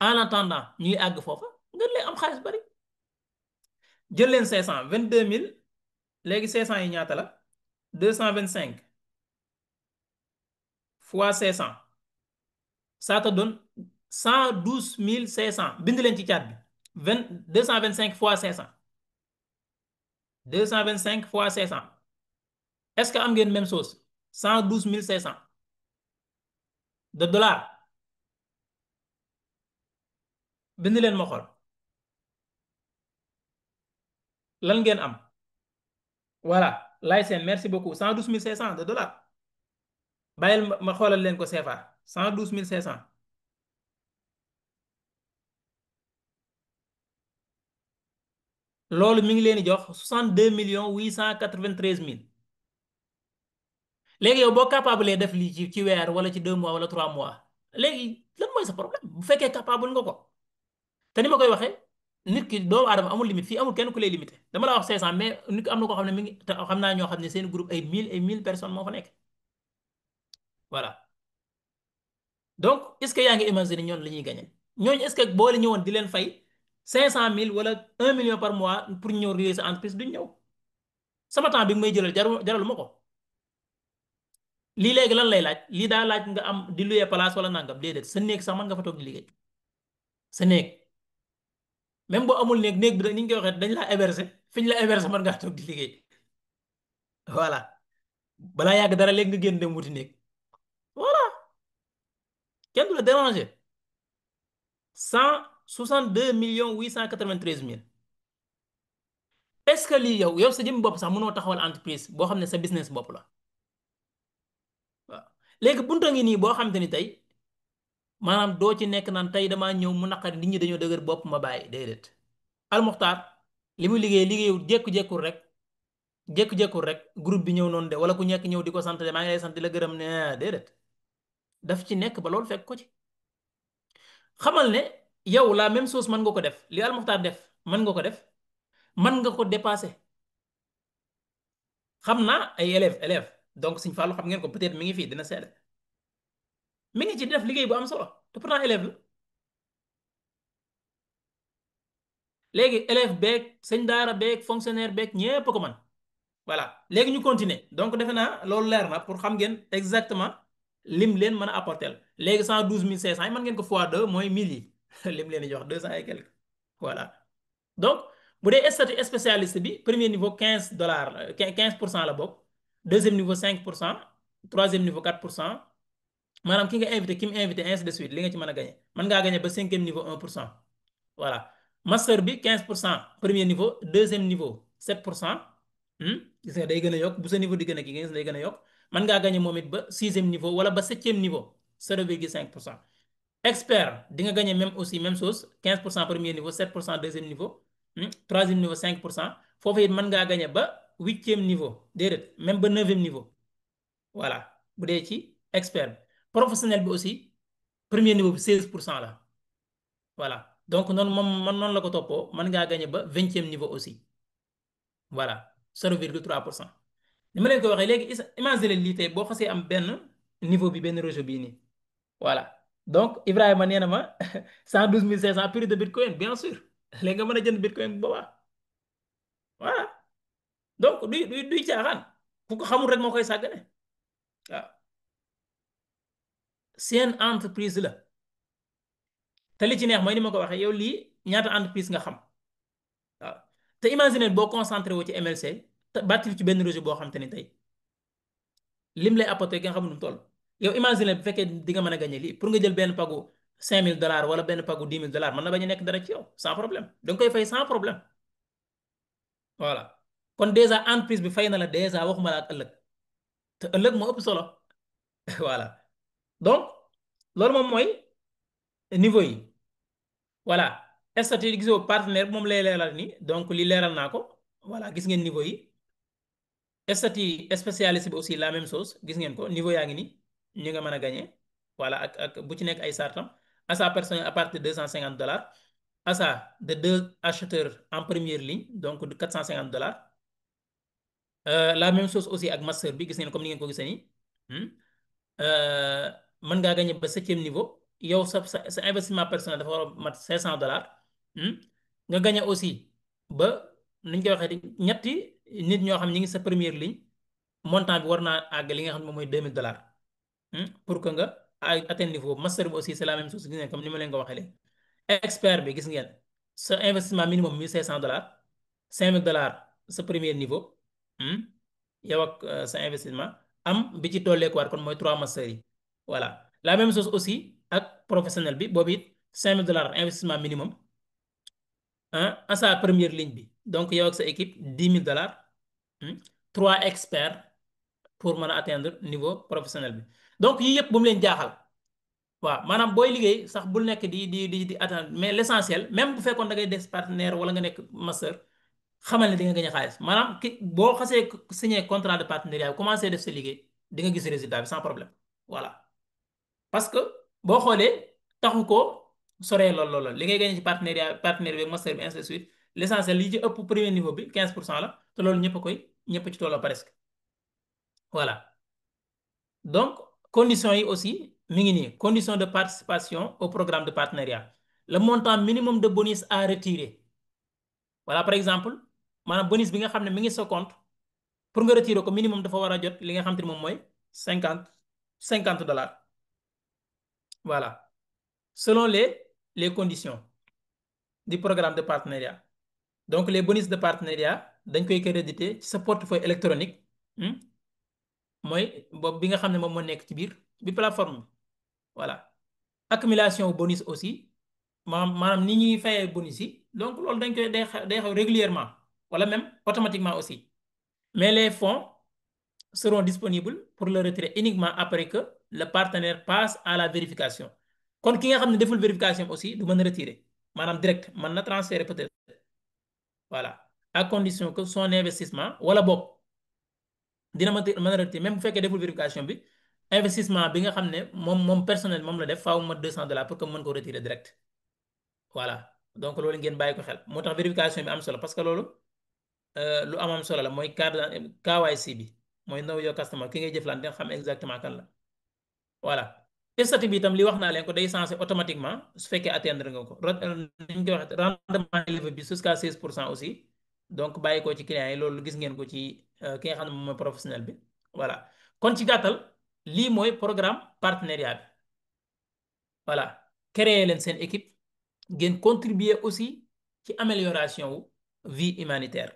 en attendant ñuy àgg foofa nga lay am xaalis bari. jël leen 500 22 000 léegi 500 yi ñaata la 225 fois 500 ça te donne 112 500 bind leen ci caat bi 225 fois 500. 225 fois 500 est-ce que am ngeen même chose 112 500 de dollars bind leen ma xool lan ngeen am. voilà lay seen merci beaucoup 112 500 de dollars. bàyyil ma xoolal leen ko CFA 112 500. loolu mi ngi leen di jox 62 893 000. léegi yow boo capable def lii ci weer wala ci 2 mois wala 3 mois léegi lan mooy sa problème bu fekkee capable nga ko. te ni ma koy waxee nit ki doomu aadama amul limite fii amul kenn ku lay limité dama la wax 500 mais nit ki am na koo xam ne mi ngi te xam naa ñoo xam ne seen groupe ay 1000 personnes moo fa nekk. voilà donc est-ce que yaa ngi imaginer ñoon li ñuy gagné ñooñu est-ce que boo la ñëwoon di leen fay 500 000 wala 1 million par mois pour ñëw réer sa entreprise duñ ñëw. sama temps bi nga may jëlal jaralu ma ko. lii léegi lan lay laaj lii daa laaj nga am di louer place wala nangam déedéet sa néeg sax mën nga fa toog di liggéey sa néeg. même boo amul néeg bi ni ñu koy waxee dañ laa héberger fi ñu la héberger mën ngaa toog di liggéey. voilà balaa yàgg dara léegi nga génn dem wuti néeg. voilà kenn du la déranger. 162 893 000. est-ce que lii yow sa jëm bopp sax mënoo taxawal entreprise boo xam ne sa business bopp la. waaw léegi bunta ngi nii boo xam te ni tey maanaam doo ci nekk naan tey damaa ñëw mu naqari nit ñi dañoo dëgër bopp ma bàyyi déedéet. almuxtaar li mu liggéeyul jékku-jékkul rek. jékku-jékkul rek groupe bi ñëw noonu de wala ku ñekk ñëw di ko sant de maa ngi lay sant di la gërëm ne déedéet. daf ci nekk ba loolu fekk ko ci. xamal ne yow la même chose mën nga ko def li almuxtaar def mën nga ko def mën nga ko dépasser. xam naa ay élèves donc Sëñ Fallu xam ngeen ko peut-être mi ngi fii dina seede mi ngi ci def liggéey bu am solo te pourtant élève la. léegi élève beeg sëñ daara beeg fonctionnaire beeg ñépp ko man voilà léegi ñu continuer donc defe naa loolu leer na pour xam ngeen exactement lim leen mën a apporter léegi 112 500 yi mën ngeen ko fois 2 mooy 1000 yi lim leen di jox 200 et quelque voilà. donc bu dee statut spécialiste bi premier niveau 15 $, 15% la bokk deuxième niveau 5%, troisième niveau 4%. maanaam ki nga invité ki mu invité ainsi de suite li nga ci mën a gagné mën ngaa gagné ba cinquième niveau 1%. voilà master bi 15% premier niveau deuxième niveau 7%. gis nga day gën a yokk bu sa niveau di gën a kii gis nga day gën a yokk mën ngaa gagné moom it ba sixième niveau wala ba septième niveau 0,5%. expert di nga gagné même aussi même chose 15% premier niveau 7% deuxième niveau troisième niveau 5%. Foofu it mën ngaa gagné ba huitième niveau déedéet même ba neuvième niveau voilà bu dee ci expert bi. Professionnel bi aussi premier niveau bi 16% la voilà donc noonu moom man noonu la ko toppoo mën ngaa gagné ba vingtième niveau aussi voilà 0,3%. ni ma leen ko waxee léegi imagine lii tey boo xasee am benn niveau bi benn réseau bii nii voilà donc Ibrahima nee na ma 112 500 prix de bitcoin bien sûr léegi nga mën a jënd bitcoin bu boobaa voilà donc duy caaxaan ku ko xamul rek moo koy sàggane waaw seen entreprise la te li ci neex mooy ni ma ko waxee yow lii ñaata entreprise nga xam waaw te imagine boo concentré wu ci MLC te bàttil ci benn réseau boo xam te ni tey lim lay apporté nga xamul nu mu toll yow imagine bu fekkee di nga mën a gagné lii pour nga jël benn pagu $5000 wala benn pagu $10 000 mën na bañ a nekk dara ci yow sans problème da nga koy fay sans problème voilà kon dèjà entreprise bi fay na la dèjà waxuma la ak ëllëg te ëllëg moo ëpp solo voilà donc loolu moom mooy niveau yi voilà statut gisoo partenaire moom lay leeral ni donc li leeral naa ko voilà gis ngeen niveau yi. Statut spécialiste bi aussi la même chose gis ngeen ko niveau yaa ngi ni ñu nga mën a gagné voilà ak bu ci nekk ay sartam achat personnel à partir de $250 achat de deux acheteurs en première ligne donc de $450 la même chose aussi ak master bi gis ngeen comme ni ngeen ko gisee nii hmm. Mën ngaa gagné ba septième niveau yow sa investissement personnel dafa war a mat $500 hmm. Nga gagné aussi ba nu ñu koy waxee ñetti nit ñoo xam ñi ngi sa première ligne montant bi war naa àgg li nga xam ne moom mooy $2000 pour que nga atteindre niveau master bi aussi c'est la même chose gis ngeen comme ni ma leen ko waxee léegi expert bi gis ngeen sa investissement minimum $1500 $5000 sa premier niveau yow ak sa investissement am bi ci tolleekuwaat kon mooy trois master yi voilà la même chose aussi ak professionnel bi boobu it $5000 investissement minimum à sa première ligne bi donc yow ak sa équipe $10 000 trois experts pour mën a atteindre niveau professionnel bi donc yii yëpp bu mu leen jaaxal waaw maanaam booy liggéey sax bul nekk di atteindre mais l'essentiel même bu fekkoon da ngay des partenaire wala nga nekk master xamal ne di nga gagné xaalis maanaam boo xasee signé contrat de partenariat bi commencé def sa liggéey di nga gis résultat bi sans problème voilà parce que boo xoolee taxu ko soree lool li ngay gagné ci partenaire bi master bi ainsi de suite l'essentiel li ci ëpp premier niveau bi 15% la te loolu ñëpp ci tolloo presque voilà donc conditions yi aussi mi ngi nii condition de participation au programme de partenariat le montant minimum de bonus à retirer voilà par exemple maanaam bonus bi nga xam ne mi ngi sa compte pour nga retirer ko minimum dafa war a jot li nga xam te ne moom mooy 50 $50 voilà selon les conditions du programme de partenariat donc les bonus de partenariat dañ koy créditer ci sa portefeuille électronique mooy boobu bi nga xam ne moom moo nekk ci biir bi plateforme bi voilà accumulation bonus aussi maanaam ni ñuy fayee bonus yi donc loolu dañ koy day xew régulièrement wala même automatiquement aussi mais les fonds seront disponibles pour le retrait uniquement après que le partenaire passe à la vérification kon ki nga xam ne deful vérification aussi du mën a retirer maanaam direct mën na transférer peut-être voilà à condition que son investissement wala boog dina mën a retirer même bu fekkee deful vérification bi investissement bi nga xam ne moom personnel moom la def faaw ma $200 pour que mën ko retirer direct voilà donc loolu ngeen bàyyi ko xel moo tax vérification bi am solo parce que loolu lu am solo la mooy KYC bi mooy know your customer ki ngay jëflante nga xam exactement kan la voilà statut bi itam li wax naa leen ko day sensé automatiquement su fekkee atteindre nga ko niñ koy waxee rendement élevé bi jusqu'à 16% aussi donc bàyyi ko ci clients yi loolu gis ngeen ko ci ki nga xam ne moom mooy professionnel bi voilà kon ci gàttal lii mooy programme partenariat bi voilà créer leen seen équipe ngeen contribuer aussi ci amélioration wu vie humanitaire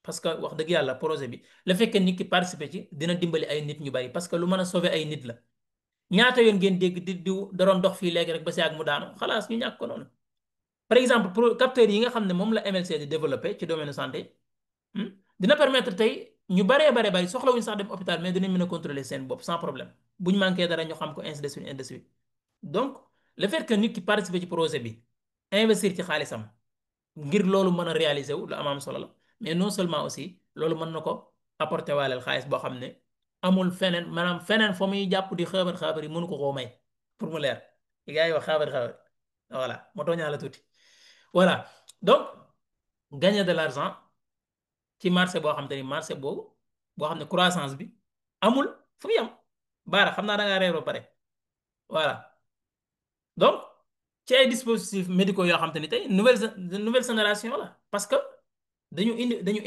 parce que wax dëgg yàlla projet bi la fekkee nit ki participer ci dina dimbali ay nit ñu bari parce que lu mën a sauver ay nit la ñaata yoon ngeen dégg di da doon dox fii léegi rek ba si ak mu daanu xalaas ñu ñàkk ko noonu par exemple capteurs yi nga xam ne moom la MLC di développé ci domaine santé dina permettre tey ñu baree bari soxlawuñu sax dem hôpital mais dinañ mën a contrôler seen bopp sans problème bu ñu manqué dara ñu xam ko ainsi de suite donc le fait que nit ki participer ci projet bi investir ci xaalisam ngir loolu mën a réaliser wu lu am solo la mais non seulement aussi loolu mën na ko apporter waaleel xaalis boo xam ne amul feneen maanaam feneen fa muy jàpp di xaabar xaabar yi mënu ko koo may pour mu leer li gars yi wax xaabar xaabar voilà moo tooñaa la tuuti voilà donc gagner de l'argent ci marché boo xam te ni marché boobu boo xam ne croissance bi amul fu mu yem baara xam naa da ngaa réer ba pare voilà donc ci ay dispositifs médicaux yoo xam te ni tey nouvelle génération la parce que dañu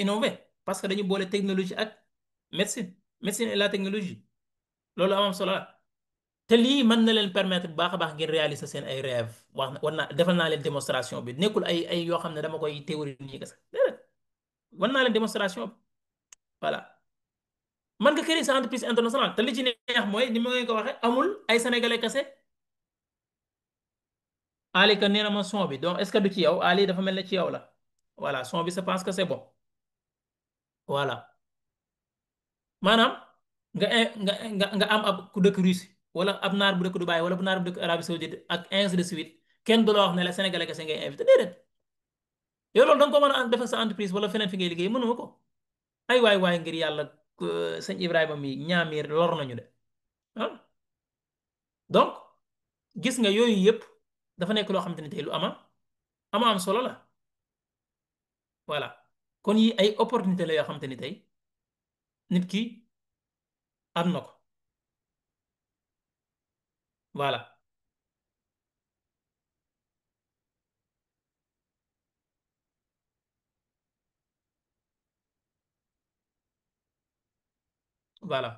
innover parce que dañu boole technologie ak médecine et la technologie loolu am solo la te lii mën na leen permettre bu baax a baax ngeen réaliser seen ay rêve wax na war naa defal naa leen démonstration bi nekkul ay yoo xam ne dama koy théorie nii kese déedéet war naa leen démonstration bi voilà mën nga créer sa entreprise internationale te li ci neex mooy ni ma ngeen ko waxee amul ay sénégalais kese Ali ka nee na ma son bi donc est-ce que du ci yow Ali dafa mel ne ci yow la voilà son bi je pense que c'est bon voilà maanaam nga am ab ku dëkk Russie wala ab naar bu dëkk Dubaï wala bu naar bu dëkk Arabie Saoudite ak ainsi de suite kenn du la wax ne la sénégalais kese ngay invité déedéet yow loolu da nga ko mën a defal sa entreprise wala feneen fi ngay liggéey mënuma ko ay waay ngir yàlla sëñ Ibrahima mi ñaamir lor nañu de ah donc gis nga yooyu yëpp dafa nekk loo xamante ni tey lu am solo la voilà kon yi ay opportunité la yoo xamante ni tey nit ki am na ko voilà voilà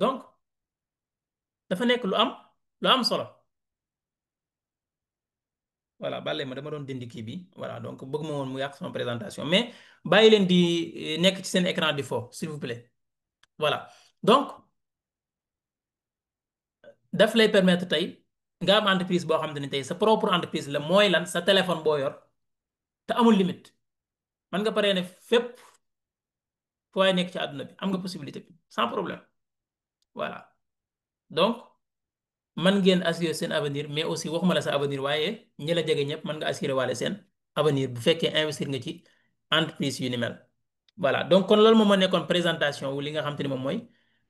donc dafa nekk lu am solo voilà bàlle ma dama doon dindi kii bi voilà donc bëgg ma woon mu yàq sama présentation mais bàyyi leen di nekk ci seen écran di fo s'il vous plaît voilà donc daf lay permettre tey nga am entreprise boo xamante ni tey sa propre entreprise la mooy lan sa téléphone boo yor te amul limite man nga paree ne fépp fu waay nekk ci àdduna bi am nga possibilité bi sans problème voilà donc man ngeen assurer seen avenir mais aussi waxuma la sa avenir waaye ñi la jege ñëpp mën nga assurer waale seen avenir bu fekkee investir nga ci entreprise yu ni mel voilà donc kon loolu moom moo nekkoon présentation wu li nga xam te ni moom mooy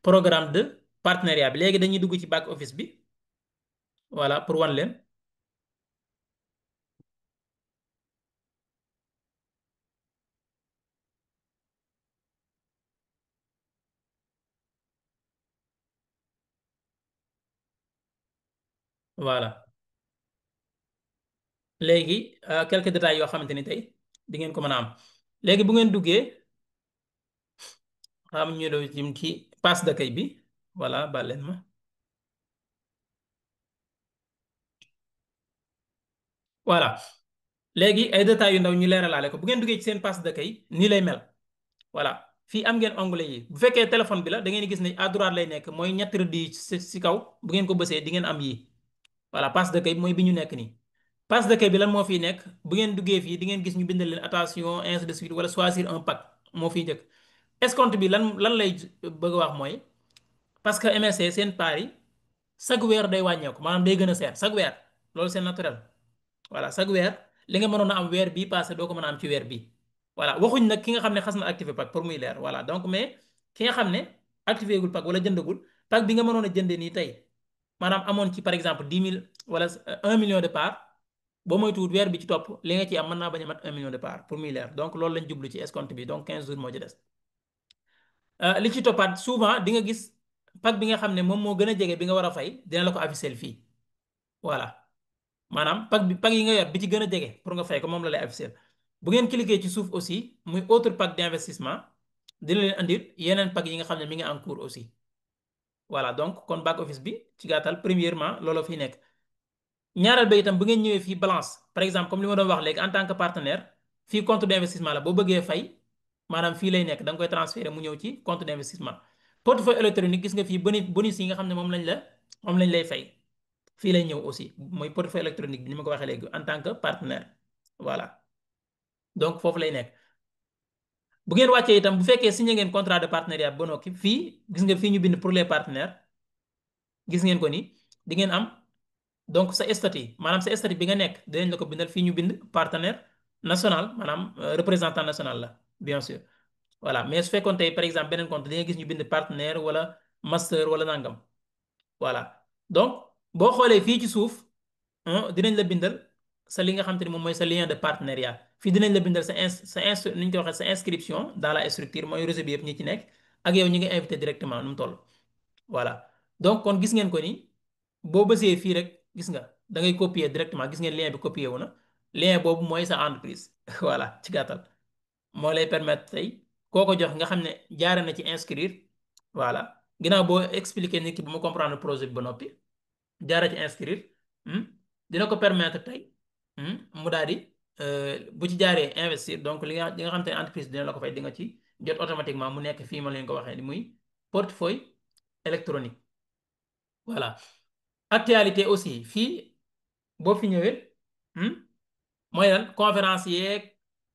programme de partenariat bi léegi dañuy dugg ci back office bi voilà pour wan leen voilà léegi quelques détails yoo xamante ni tey di ngeen ko mën a am léegi bu ngeen duggee xam ñu doon jëm ci passe d'accueil bi voilà baal leen ma voilà léegi ay détails yu ndaw ñu leeralaale ko bu ngeen duggee ci seen passe d'accueil nii lay mel voilà fii am ngeen onglet yi bu fekkee téléphone bi la da ngeen di gis ne à droite lay nekk mooy ñetti rëdd yi si kaw bu ngeen ko bësee di ngeen am yii voilà passe d'accueil bi mooy bi ñu nekk nii passe d'accueil bi lan moo fiy nekk bu ngeen duggee fii di ngeen gis ñu bindal leen attention ainsi de suite wala choisir un pack moo fiy njëkk escompte bi lan lay bëgg a wax mooy parce que MSC seen paar yi chaque weer day wàññeeku maanaam day gën a seer chaque weer loolu c'est naturel voilà chaque weer li nga mënoon a am weer bii passé doo ko mën a am ci weer bii voilà waxuñ nag ki nga xam ne xas na activé pack pour muy leer voilà donc mais ki nga xam ne activé gul pack wala jëndagul pack bi nga mënoon a jëndee nii tey maanaam amoon ci par exemple 10 000 wala 1 million de parts boo moytuwul weer bi ci topp li nga ci am mën naa bañ a mat 1 million de parts pour muy leer donc loolu lañ jublu ci escompte bi donc 15 jours moo ci des. li ci toppaat souvent di nga gis pack bi nga xam ne moom moo gën a jege bi nga war a fay dina la ko afficher fii voilà. maanaam pack yi nga yor bi ci gën a jege pour nga fay ko moom la lay afficher bu ngeen cliquer ci suuf aussi muy autre pack d'investissement dina leen andil yeneen pack yi nga xam ne mi ngi en cours aussi voilà donc kon back office bi ci gàttal premièrement looloo fiy nekk ñaareel ba itam bu ngeen ñëwee fii balance par exemple comme li ma doon wax léegi en tant que partenaire fii compte d'investissement la boo bëggee fay maanaam fii lay nekk da nga koy transférer mu ñëw ci compte d'investissement portefeuille électronique gis nga fii bonus yi nga xam ne moom lañ lay fay. fii lay ñëw aussi mooy portefeuille électronique bi ni ma ko waxee léegi en tant que partenaire voilà donc foofu lay nekk bu ngeen wàccee itam bu fekkee signé ngeen contrat de partenariat ba noppi fii gis nga fii ñu bind pour les partenaires gis ngeen ko ni di ngeen am donc sa statut maanaam sa statut bi nga nekk dinañ la ko bindal fii ñu bind partenaire national maanaam représentant national la bien sûr. Voilà mais su fekkoon tey par exemple beneen compte di nga gis ñu bind partenaire wala master wala nangam. Voilà donc boo xoolee fii ci suuf dinañ la bindal sa li nga xam te ne moom mooy sa lien de partenariat fii dinañ la bindal ni ñu koy waxee sa inscription dans la structure mooy réseau bi yëpp ñi ci nekk ak yow ñi ngi invité directement nu mu toll. Voilà donc kon gis ngeen ko ni boo bësee fii rek gis nga da ngay copier directement gis ngeen lien bi copier wu na lien boobu mooy sa entreprise voilà ci gàttal moo lay permettre tey koo ko jox nga xam ne jaare na ci inscrire voilà ginnaaw boo expliquer nit ki bu mu comprendre projet bi ba noppi jaare ci inscrire hmm, dina ko permettre tey mu daal di bu ci jaaree investir donc li nga xam te ne entreprise dina la ko fay di nga ci jot automatiquement mu nekk fii ma leen ko waxee ni muy portefeuille électronique voilà actualité aussi fii boo fi ñëwee hmm, mooy lan conférence yeeg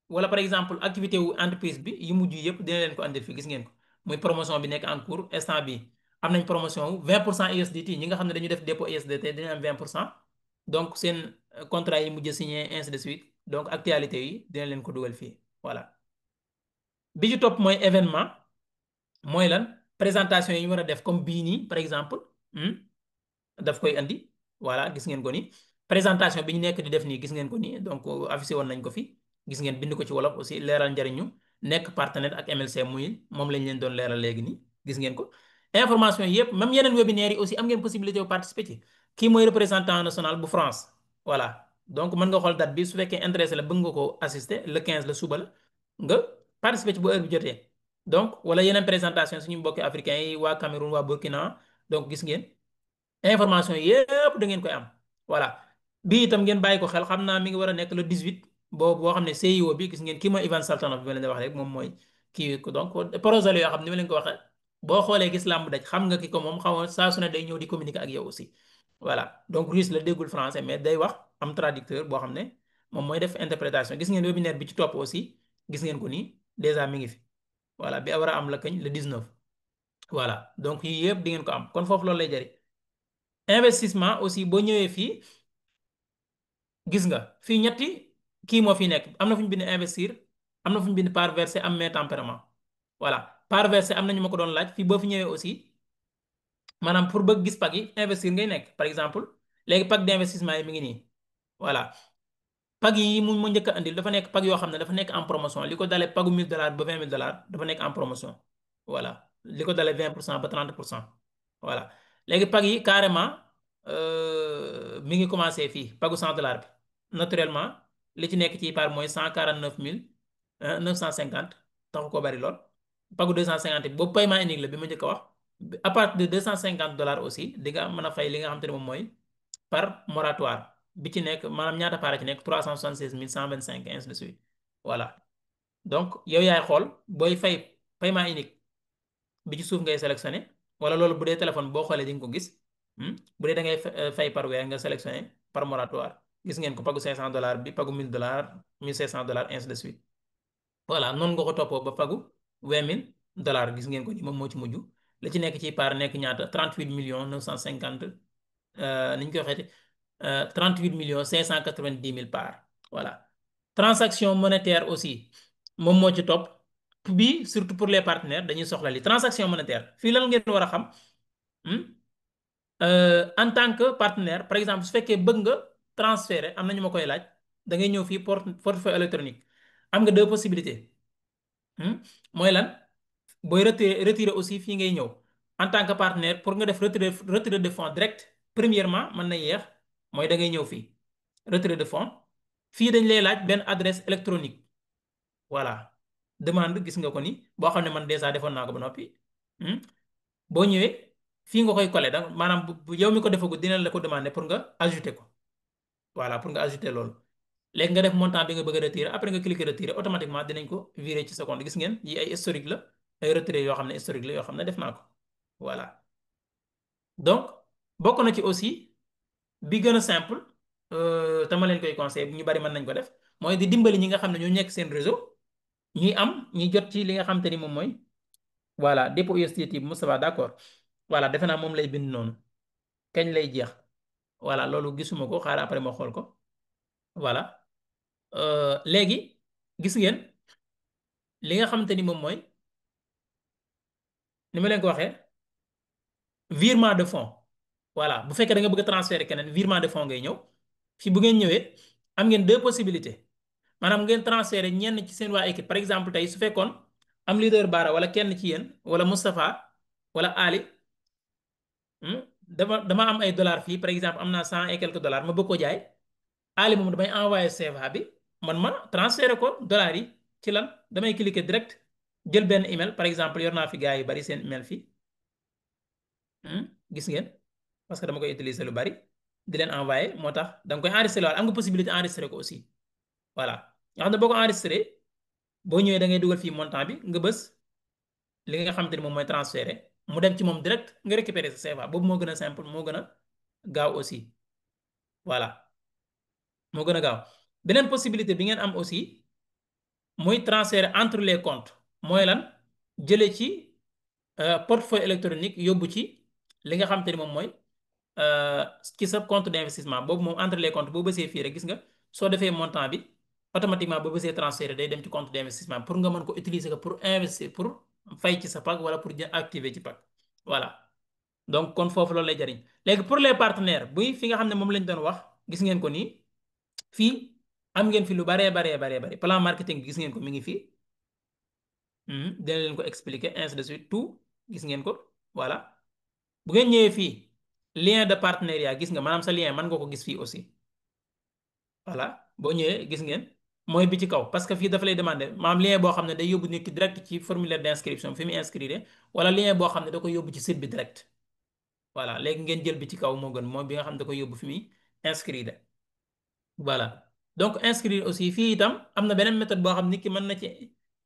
wala par exemple activité wu entreprise bi yu mujj yëpp dina leen ko andil fii gis ngeen ko muy promotion bi nekk en cours instant bi am nañ promotion wu 20% USDT ñi nga xam ne dañu def dépôt USDT dañu am 20% donc seen contrat yi mujj signé ainsi de suite donc actualité yi dina leen ko dugal fii voilà bi ci topp mooy événement mooy lan présentation yi ñu war a def comme bii nii par exemple daf koy andi voilà gis ngeen ko ni présentation bi ñu nekk di def nii gis ngeen ko nii donc affiché woon nañ ko fi gis ngeen bind ko ci wolof aussi leeral njariñu nekk partenaire ak MLC muy moom lañ leen doon leeral léegi nii gis ngeen ko information yi yëpp même yeneen webinaire yi aussi am ngeen possibilité bu participer ci kii mooy représentant national bu France voilà donc mën nga xool date bi su fekkee intéressé la bëgg nga ko assister le 15 la suba la nga participer ci bu heure bi jotee donc wala yeneen présentation suñu mbokki africains yi waa Cameroun waa Burkina donc gis ngeen information yëpp da ngeen koy am voilà bii itam ngeen bàyyi ko xel xam naa mi ngi war a nekk le 18 boobu boo xam ne CIO bi gis ngeen kii mooy Ivan Saltanov bi ma leen di wax rek moom mooy kii ko donc projet la yoo xam ne ni ma leen ko waxee boo xoolee gis làmb daj xam nga ki ko moom xaw saa su ne day ñëw di communiquer ak yow aussi voilà donc russe la déggul français mais day wax am traducteur boo xam ne moom mooy def interprétation gis ngeen webinaire bi ci topp aussi gis ngeen ko nii déjà mi ngi fi voilà bi war a am la kañ le 19 voilà donc yii yëpp di ngeen ko am kon foofu loolu lay jëriñ investissement aussi boo ñëwee fii gis nga fii ñetti kii moo fi nekk am na fu ñu bind investir am na fu ñu bind part versé am mes tempérament voilà part versé am na ñu ma ko doon laaj fii boo fi ñëwee aussi maanaam pour bëgg gis pag yi investir ngay nekk par exemple léegi pag d'investissement yi mi ngi nii voilà pag yi mu njëkk a andil dafa nekk pag yoo xam ne dafa nekk en promotion li ko dalee pagu $1000 ba $20000 dafa nekk en promotion voilà li ko dalee 20% ba 30% voilà léegi pag yi carrément mi ngi commencé fii pagu $100 bi naturellement li ci nekk ci par mooy 149950 taxu ko bari lool pagu 250 bi boobu paiement unique la bi ma njëkk a wax à partir de $250 aussi di nga mën a fay li nga xam te ne moom mooy par moratoire bi ci nekk maanaam ñaata paara ci nekk 376125 ainsi de suite voilà donc yow yaay xool booy fay paiement unique bi ci suuf ngay sélectionné wala loolu bu dee téléphone boo xoolee di nga ko gis bu dee da ngay fay par weer nga sélectionné par moratoire gis ngeen ko pagu $500 bi pagu $1000 $1500 ainsi de suite voilà noonu nga ko toppoo ba pagu $20000 gis ngeen ko ni moom moo ci mujj la ci nekk ci par nekk ñaata 38 950 ni ñu koy waxeeti 38 590 000 parts voilà transaction monétaire aussi moom moo ci topp bi surtout pour les partenaires dañuy soxla li transaction monétaire fii lan ngeen war a xam hmm? En tant que partenaire par exemple su fekkee bëgg nga transférer am na ñu ma koy laaj da ngay ñëw fii portefeuille électronique am nga deux possibilités mooy lan booy retirer aussi fii ngay ñëw en tant que partenaire pour nga def retrait de fonds direct premièrement mën na yéex mooy da ngay ñëw fii retrait de fonds fii dañ lay laaj benn adresse électronique voilà demande gis nga ko ni boo xam ne man déjà defoon naa ko ba noppi boo ñëwee fii nga koy coller da maanaam yow mi ko defagu dina la ko demander pour nga ajouter ko voilà pour nga ajouter loolu léegi nga def montant bi nga bëgg a retirer après nga cliquer retirer automatiquement dinañ ko virer ci seconde gis ngeen yi ay historique la ay retrait yoo xam ne historique la yoo xam ne def naa ko voilà donc bokk na ci aussi bi gën a simple te ma leen koy conseillé ñu bari mën nañ ko def mooy di dimbali ñi nga xam ne ñoo nekk seen réseau ñuy am ñuy jot ci li nga xam te ni moom mooy voilà dépôt USDT bi Moustapha d'accord voilà defe naa moom lay bind noonu kañ lay jeex voilà loolu gisuma ko xaaral après ma xool ko voilà. Léegi gis ngeen li nga xamante ni moom mooy ni ma leen ko waxee virement de fonds. Voilà bu fekkee da nga bëgg a transférer keneen virement de fonds ngay ñëw fii bu ngeen ñëwee am ngeen deux possibilités maanaam ngeen transférer ñenn ci seen waa équipe par exemple tey su fekkoon am leader Bara wala kenn ci yéen wala Moustapha wala Ali. dama am ay dollars fii par exemple am naa cent et quelques dollars ma bëgg ko jaay Ali moom damay envoyé CFA bi man ma transféré ko dollars yi ci lan damay cliquer direct jël benn email par exemple yor naa fi gars yu bari seen email fii. Gis ngeen parce que dama koy utiliser lu bari di leen envoyé moo tax da nga koy enregistré waat am nga possibilité enregistré ko aussi voilà nga xam ne boo ko enregistré boo ñëwee da ngay dugal fii montant bi nga bës li nga xamante ni moom mooy transféré mu dem ci moom direct nga récupérer sa CFA boobu moo gën a simple moo gën a gaaw aussi voilà moo gën a gaaw beneen possibilité bi ngeen am aussi muy transférer entre les comptes mooy lan jëlee ci portefeuille électronique yóbbu ci li nga xamante ni moom mooy euh, ci sa compte d'investissement boobu moom entre les comptes boo bësee fii rek gis nga soo defee montant bi automatiquement boo bësee transférer day dem ci compte d'investissement pour nga mën ko utiliser ko pour investir pour fay ci sa PAC wala pour activer ci PAC voilà donc kon foofu loolu lay jariñ léegi pour les partenaires buy fi nga xam ne moom lañ doon wax gis ngeen ko nii fii am ngeen fi lu baree bari plan marketing gis ngeen ko mi ngi fii. Dina leen ko expliquer ainsi de suite tout gis ngeen ko voilà bu ngeen ñëwee fii lien de partenariat gis nga maanaam sa lien mën nga ko gis fii aussi voilà boo ñëwee gis ngeen mooy bi ci kaw parce que fii dafa lay demander maanaam lien boo xam ne day yóbbu nit ki direct ci formulaire d'inscription fi mu inscrire wala lien boo xam ne da koy yóbbu ci site bi direct voilà léegi ngeen jël bi ci kaw moo gën moom bi nga xam ne da koy yóbbu fi muy inscrire. Voilà donc inscrire aussi fii itam am na beneen méthode boo xam nit ki mën na ci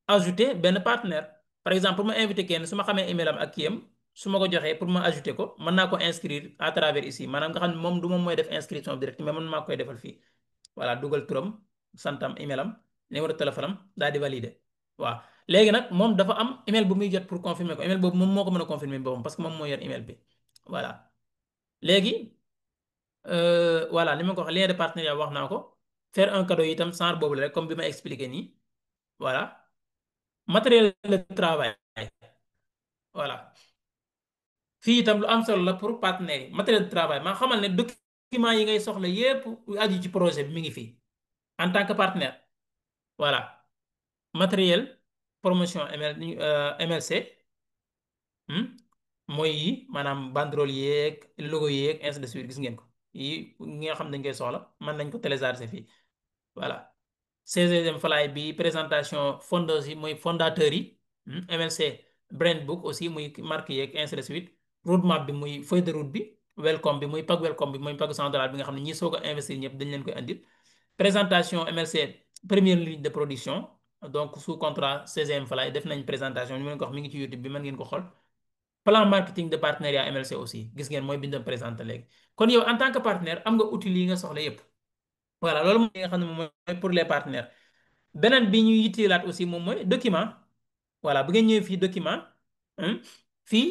ajouter benn partenaire par exemple pour ma inviter kenn su ma xamee email am ak kiyam su ma ko joxee pour ma ajouter ko mën naa ko inscrire à travers ici maanaam nga xam ne moom du moom mooy def inscription direct mais man maa koy defal fii voilà dugal turam santam email am numéro téléphone am daal di valider waaw léegi nag moom dafa am email bu muy jot pour confirmer ko email boobu moom moo ko mën a confirmer boppam parce que moom moo yor email bi voilà léegi. Voilà li ma ko wax lien de partenariat wax naa ko faire un cadeau itam genre boobu la rek comme bi ma expliqué nii voilà matériel de travail voilà fii itam lu am solo la pour partenaires yi matériel de travail maa xamal ne document yi ngay soxla yépp aju ci projet bi mi ngi fii en tant que partenaire voilà matériel promotion MLC. Hmm? Mooy yi maanaam banderole yeeg logo yeeg ainsi de suite gis ngeen ko yi ñi nga xam ne dañ koy soxla mën nañ ko télécharger fii voilà 16e fly bi présentation fondeuse yi mooy fondateurs yi. MLC brand book aussi muy marque yeeg ainsi de suite roadmap bi muy feuille de route bi welcome bi muy pack welcome bi muy pack $100 bi nga xam ne ñi soog a investir ñëpp dañ leen koy andil présentation MLC première ligne de production donc sous contrat 16e fly def nañ présentation ñu mën ko wax mi ngi ci YouTube bi mën ngeen ko xool. Plan marketing de partenariat MLC aussi gis ngeen mooy bindam présenté léegi kon yow en tant que partenaire am nga outil yi nga soxla yépp voilà loolu mooy li nga xam ne moom mooy pour les partenaires beneen bi ñuy yitteelaat aussi moom mooy document voilà bu ngeen ñëwee fii document hmm, fii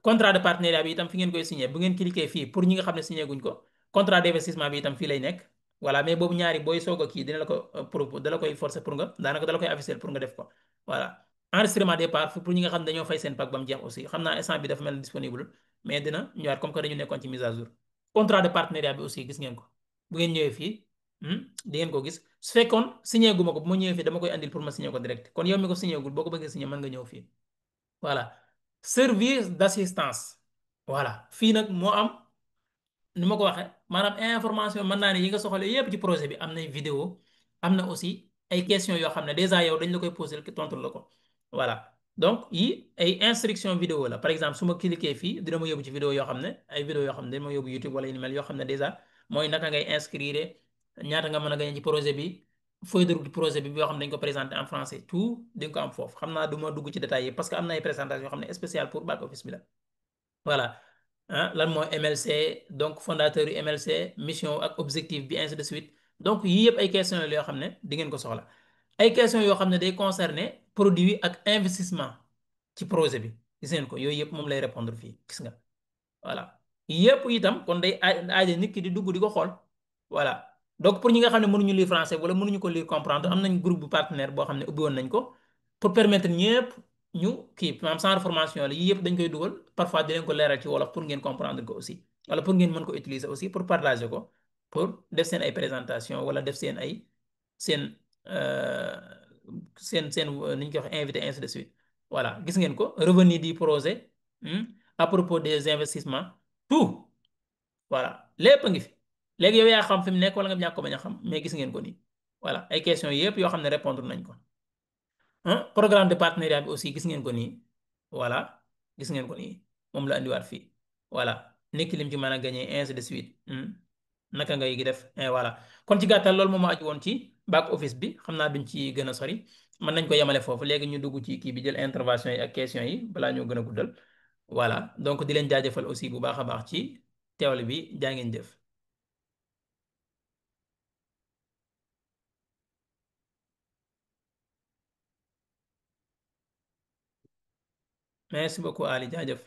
contrat de partenariat bi itam fi ngeen koy signé bu ngeen cliquer fii pour ñi nga xam ne signé guñ ko contrat d'investissement bi itam fii lay nekk voilà mais boobu ñaari booy soog a kii dina la ko propos da la koy forcer pour nga daanaka da la koy afficher pour nga def ko voilà enregistrement des parts pour ñi nga xam ne dañoo fay seen pack ba mu jeex aussi xam naa instant bi dafa mel ni disponible mais dina ñëwaat comme que dañu nekkoon ci mise à jour contrat de partenariat bi aussi gis ngeen ko bu ngeen ñëwee fii di ngeen ko gis su fekkoon signé gu ma ko bu ma ñëwee fii dama koy andil pour ma signé ko direct kon yow mi ko signé gul boo ko bëggee signé mën nga ñëw fii voilà service d'assistance voilà fii nag moo am ni ma ko waxee maanaam information mën naa ne yi nga soxla yépp ci projet bi am na vidéo am na aussi ay questions yoo xam ne déjà yow dañ la koy poser tontu la ko voilà donc yi ay instruction vidéo la par exemple su ma cliquer fii dina ma yóbbu ci vidéo yoo xam ne ay vidéo yoo xam ne dina ma yóbbu YouTube wala yu ni mel yoo xam ne déjà mooy naka ngay inscrire ñaata nga mën a gagné ci projet bi feuille de route projet bi yoo xam ne dañ ko présenté en français tout di nga ko am foofu xam naa du ma dugg ci détails yi parce que am na ay présentation yoo xam ne spécial pour back office bi la voilà lan mooy MLC donc fondateur yu MLC mission ak objectif bi ainsi de suite donc yii yëpp ay questions la yoo xam ne di ngeen ko soxla ay questions yoo xam ne day concerner produit ak investissement ci projet bi gis ngeen ko yooyu yëpp moom lay répondre fii gis nga voilà yépp itam kon day aaje nit ki di dugg di ko xool voilà. Donc pour ñi nga xam ne mënuñu lire français wala mënuñu ko lire comprendre am nañ groupe bu partenaire boo xam ne ubbi woon nañ ko pour permettre ñëpp ñu kii maanaam sans formation la yii yëpp dañ koy dugal parfois di leen ko leeral ci wolof pour ngeen comprendre ko aussi wala pour ngeen mën ko utiliser aussi pour partager ko pour def seen ay présentation wala def seen ay seen euh, seen ni ñu koy wax invité ainsi de suite voilà gis ngeen ko revenu du projet à propos des investissements tout voilà lépp a ngi fi léegi yow yaa xam fi mu nekk wala nga ñàkk ko bañ a xam mais gis ngeen ko nii voilà ay questions yëpp yoo xam ne répondre nañ ko programme de partenariat bi aussi gis ngeen ko nii voilà gis ngeen ko nii moom la andiwaat fii voilà nekk lim ci mën a gagné ainsi de suite naka ngay gi def voilà kon ci gàttal loolu moom moo aju woon ci back office bi xam naa duñ ci gën a sori mën nañ ko yemale foofu léegi ñu dugg ci kii bi jël intervention yi ak questions yi balaa ñoo gën a guddal voilà donc di leen jaajëfal aussi bu baax a baax ci teewlu bi jaa ngeen jëf. Merci beaucoup Ali jaajëf.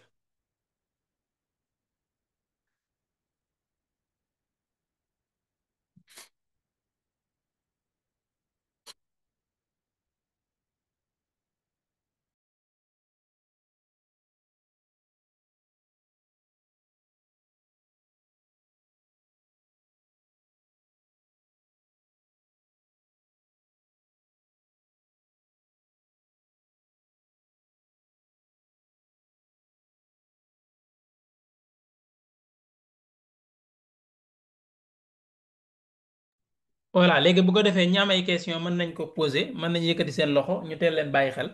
Voilà léegi bu ko defee ñi am ay question mën nañ ko poser mën nañ yëkkati seen loxo ñu teel leen bàyyi xel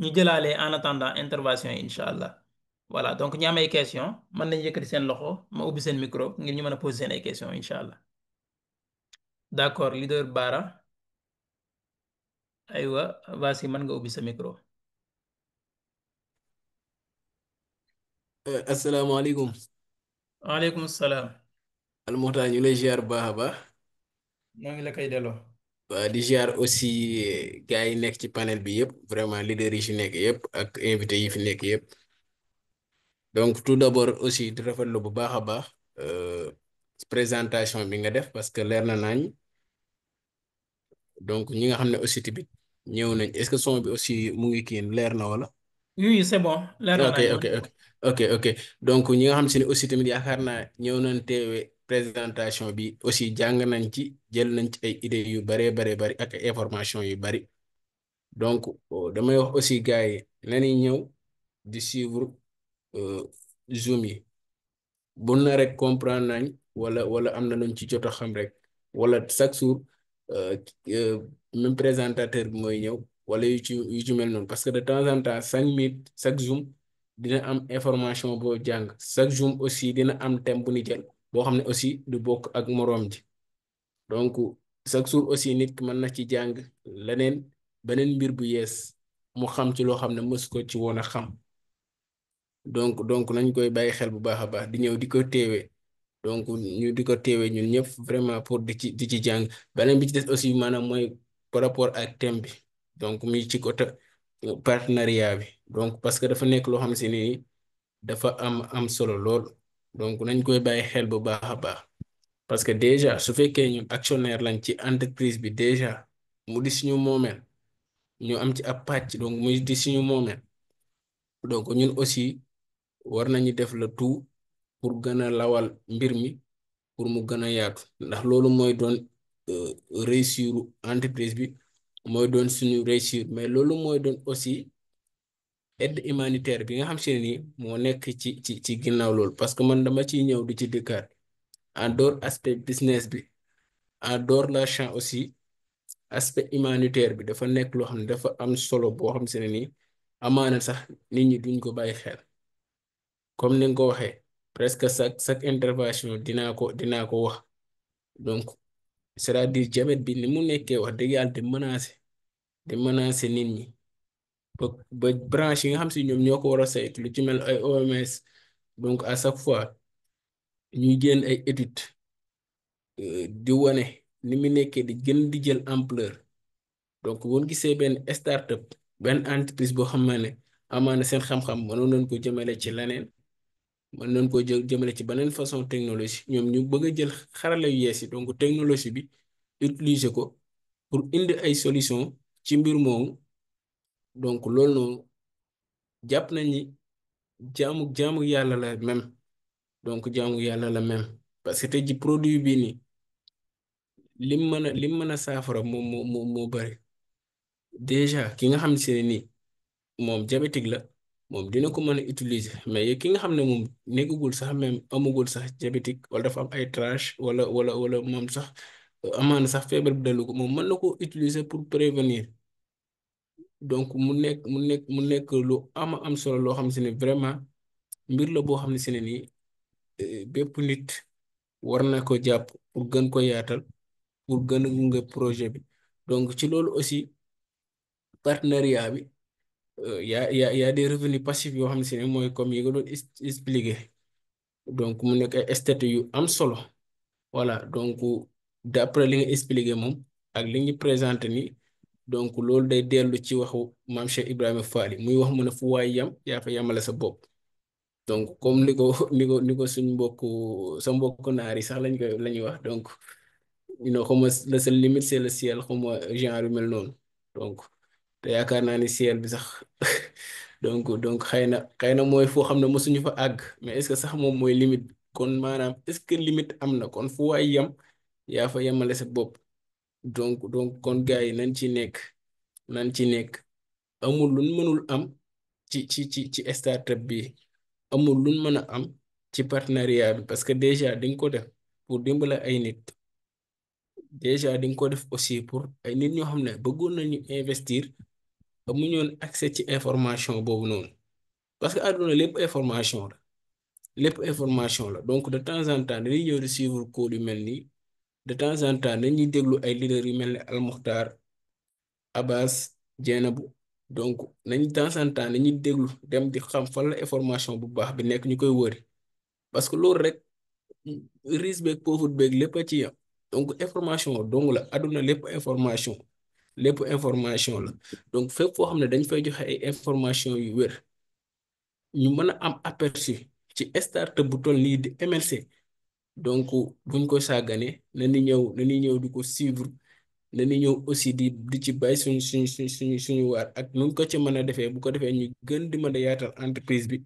ñu jëlaale en attendant intervention yi incha allah voilà donc ñi am ay question mën nañ yëkkati seen loxo ma ubbi seen micro ngir ñu mën a poser seen ay question incha allah d'accord leader Bara aywa vas-y mën nga ubbi sa micro. asalaamaaleykum. waaleykum salaam. Almuxtaar ñu lay ziar bu baax a baax. moo ngi la koy delloo. waa di ziar aussi gars yi nekk ci panel bi yëpp vraiment leader yi fi nekk yëpp ak invité yi fi nekk yëpp. donc tout d'abord aussi di rafetlu bu baax a baax présentation bi nga def parce que leer na nañ donc ñi nga xam ne aussi tamit ñëw nañ est-ce que son bi aussi mu ngi kii leer na wala. oui oui, c'est bon leer na ok nañ ok ok ok donc ñi nga xam si ne aussi tamit yaakaar naa ñëw nañ teewe présentation bi aussi jàng nañ ci jël nañ ci ay idées yu baree baree bari ak ay information yu bari donc damay wax aussi gars yi nañuy ñëw di suivre Zoom yi bu na rek comprendre nañ wala am na luñ ci jot a xam rek wala chaque jour euh, euh, même présentateur bi mooy ñëw wala yu ci mel noonu parce que de temps en temps chaque minute chaque Zoom dina am information boo jàng chaque Zoom aussi dina am thème bu ni jël boo xam ne aussi du bokk ak moroom ji donc chaque jour aussi nit ki mën na ci jàng leneen beneen mbir bu yees mu xam ci loo xam ne mës ko ci woon a xam donc nañ koy bàyyi xel bu baax a baax di ñëw di ko teewee donc ñu di ko teewee ñun ñëpp vraiment pour di ci jàng beneen bi ci des aussi maanaam mooy par rapport ak thème bi donc muy ci côté partenariat bi donc parce que dafa nekk loo xam si ni dafa am solo lool donc nañ koy bàyyi xel bu baax a baax parce que déjà su fekkee ñun actionnaire lañ ci entreprise bi déjà mu di suñu moomeel ñu am ci ab pàcc donc muy di suñu moomeel donc ñun aussi war nañu def le tout pour gën a lawal mbir mi pour mu gën a yaatu ndax loolu mooy doon réussir entreprise bi mooy doon suñu réussir mais loolu mooy doon aussi aide humanitaire bi nga xam si ne nii moo nekk ci ginnaaw loolu parce que man dama ciy ñëw di ci dëkkaat en dehors aspect business bi en dehors l'argent aussi aspect humanitaire bi dafa nekk loo xam ne dafa am solo boo xam se ne nii amaana sax nit ñi duñ ko bàyyi xel comme ni nga ko waxee presque chaque intervention dinaa ko wax donc c'est-à-dire diabète bi ni mu nekkee wax dëgg yàlla di menacer nit ñi ba branche yi nga xam si ñoom ñoo ko war a saytu lu ci mel ay OMS donc à chaque fois ñuy génn ay études di wane ni mu nekkee di gën di jël ampleur donc bu ñu gisee benn start-up benn entreprise boo xam ne amaana seen xam-xam mënoon nañ ko jëmale ci leneen mën nañ koo jël jëmale ci beneen façon technologie ñoom ñu bëgg a jël xarala yu yees yi donc technologie bi utiliser ko pour indi ay solution ci mbir moomu. Donc loolu noonu jàpp nañ ni jaamu yàlla la même, donc jaamu yàlla la même parce que tey ji produit bii nii lim mën a saafara moo bari. Déjà ki nga xam se ne nii moom diabétique la moom dina ko mën a utiliser, mais ki nga xam ne moom nekkagul sax même amagul sax diabétique wala dafa am ay trace wala moom sax amaana sax feebar bi dalu ko moom mën na ko utiliser pour prévenir. Donc mu nekk lu am solo loo xam se ne vraiment mbir la boo xam ne se ne nii bépp nit war na ko jàpp pour gën ko yaatal, pour gën a gunge projet bi. Donc ci loolu aussi partenariat bi y a des revenus passifs yoo xam ne si ne mooy comme yi nga doon expliquer. Donc mu nekk ay statut yu am solo. Voilà, donc d'après li nga expliqué moom ak li ñu présenté ni, donc loolu day dellu ci waxu maam Cheikh Ibrahima Fall muy wax mu ne fu waay yam yaa fa yamale sa bopp. Donc comme ni ko suñ sa mbokku naar yi sax la ñuy wax. Donc xaw ma le seul limite c'est le ciel, xaw ma genre yu mel noonu. Donc te yaakaar naa ni ciel bi sax donc xëy na mooy foo xam ne mosuñu fa àgg, mais est-ce que sax moom mooy limite bi kon maanaam est-ce que limite am na kon fu waay yam yaa fa yemale sa bopp. Donc kon gars yi nañ ci nekk amul luñ mënul am ci startup bi, amul luñ mën a am ci partenariat bi parce que déjà di nga ko def pour dimbale ay nit. Déjà di nga ko def aussi pour ay nit ñoo xam ne bëggoon nañu investir amuñoon accès ci information boobu noonu, parce que àdduna lépp information la donc de temps en temps dañuy ñëw di suivre cours yu mel nii. De temps en temps dañuy déglu ay leaders yu mel ne Al Mukhtar, Abbas, Dieynabou. Donc nañ de temps en temps dañuy déglu dem di xam fan la information bu baax bi nekk ñu koy wëri, parce que loolu rek riche beeg pauvre beeg lépp a ci yam. Donc information dong la àdduna lépp information la. Donc fépp foo xam ne dañ fay joxe ay information yu wér ñu mën a am aperçu ci startup bu toll nii di MLC. Donc buñ ko sàggane na ni ñëw di ko suivre, na ni ñëw aussi di ci bàyyi suñu waar ak nu ko ci mën a defee bu ko defee ñu gën di mën a yaatal entreprise bi,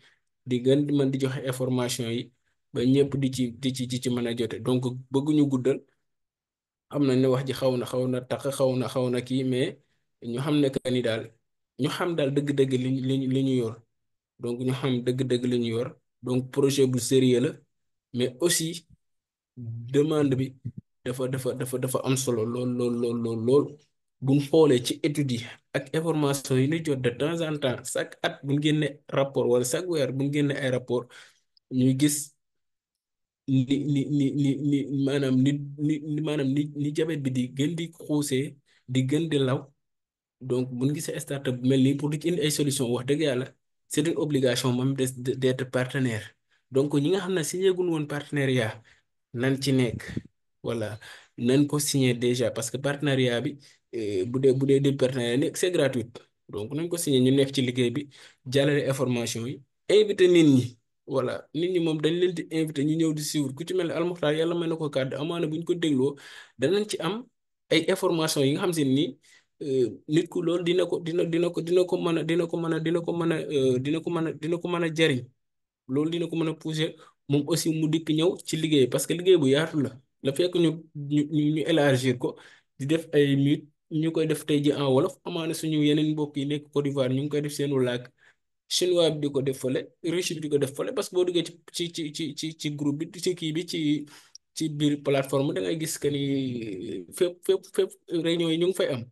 di gën di mën di joxe information yi ba ñëpp di ci mën a jote. Donc bëgguñu guddal, xam nañ ne wax ji xaw na tax xaw na kii, mais ñu xam ne que ni daal ñu xam daal dëgg-dëgg li ñu yor. Donc ñu xam dëgg-dëgg li ñu yor. Donc projet bu sérieux la, mais aussi demande bi dafa am solo lool. Buñ xoolee ci études yi ak information yi ñu jot de temps en temps chaque at buñ génne rapport wala chaque weer buñ génne ay rapport ñuy gis ni maanaam ni jabet bi di gën di xuusee di gën di law. Donc buñ gisee startup bu mel nii pour di ci indi ay solution wax dëgg yàlla c'est une obligation même d'être partenaire. Donc ñi nga xam ne signé gun woon partenariat nan ci nekk, voilà, nan ko signé déjà parce que partenariat bi bu dee di partenariat nekk c'est gratuit. Donc nañ ko signé ñu nekk ci liggéey bi jàllale information yi invité nit ñi. Voilà, nit ñi moom dañ leen di invité ñu ñëw di suivre ku ci mel ne almuxtaar yàlla may na ko kàddu amaana bu ñu ko dégloo danañ ci am ay information yi nga xam si nii nit ku loolu dina ko mën a jariñ. Loolu dina ko mën a pousser moom aussi mu dikk ñëw ci liggéey parce que liggéey bu yaatu la fekk ñu élargir ko di def ay minutes ñu koy def tey ji en wolof amaana suñu yeneen mbokk yi nekk Côte d'Ivoire ñu ngi koy def seenu làkk chinois bi di ko def fële russe bi di ko def fële parce que boo duggee ci groupe bi ci kii bi ci biir plateforme da ngay gis que ni fépp réunion yi ñu ngi fay am.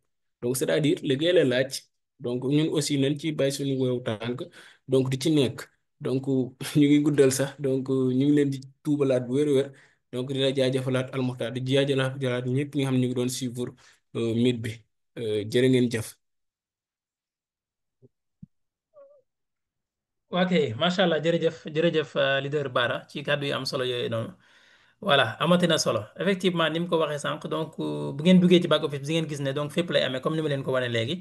Donc c'est-à-dire liggéey la laaj. Donc ñun aussi nañ ci bàyyi suñu weewu tànk donc di ci nekk. Donc ñu ngi guddal sax donc ñu ngi leen di tuubalaat bu wér-wér donc di la jaajëfalaat almuxtaar di jaajëfalaat ñëpp ñi nga xam ne ñu ngi doon suivre Meet bi jërë ngeen jëf. ok macha allah jërëjëf leader Bara ci kàddu yu am solo yooyu noonu. voilà amati na solo effectivement ni mu ko waxee sànq donc bu ngeen duggee ci back office bi di ngeen gis ne donc fépp lay amee comme ni ma leen ko wane léegi.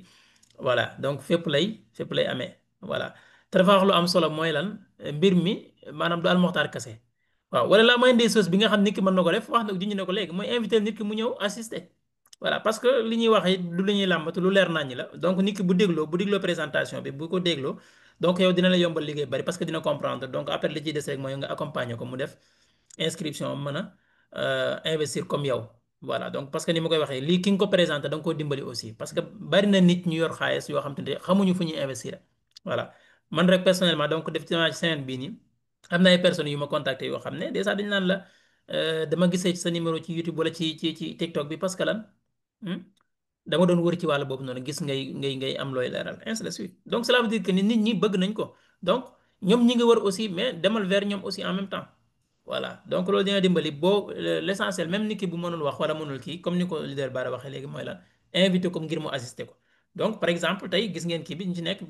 voilà donc fépp lay amee voilà te dafa wax lu am solo mooy lan mbir mi maanaam du almoxtaar kase waaw wala la moindre des choses bi nga xam nit ki mën na ko def wax na junj ne ko léegi mooy invité nit ki mu ñëw assister voilà parce que li ñuy wax it du lu ñuy làmbatu lu leer naññ la donc nit ki bu dégloo présentation bi bu ko dégloo donc yow dina la yombal liggéey bari parce que dina comprendre donc après li ciy des rek mooy nga accompagner ko mu def inscription mën a investir comme yow voilà donc parce que ni ma koy waxee lii ki nga ko présenté da nga koo dimbali aussi parce que bari na nit ñu yor xaalis yoo xam te ne xamuñu fu ñuy investir voilà man rek personnellement donc def ci semaine bii nii am na ay personnes yu ma contacté yoo xam ne déjà dañu naan la dama gisee sa numéro ci YouTube wala ci TikTok bi parce que lan hmm, dama doon wër ci wàll boobu noonu gis ngay am looy leeral ainsi de suite donc cela veut dire que ni nit ñi bëgg nañ ko donc ñoom ñi ngi wër aussi mais demal vers ñoom aussi en même temps voilà donc loolu dina dimbali boo l'essentiel même nit ki bu mënul wax wala mënul kii comme ni ko leader Bara waxee léegi mooy lan invité ko ngir mu assister ko donc par exemple tey gis ngeen kii bi ñu ci nekk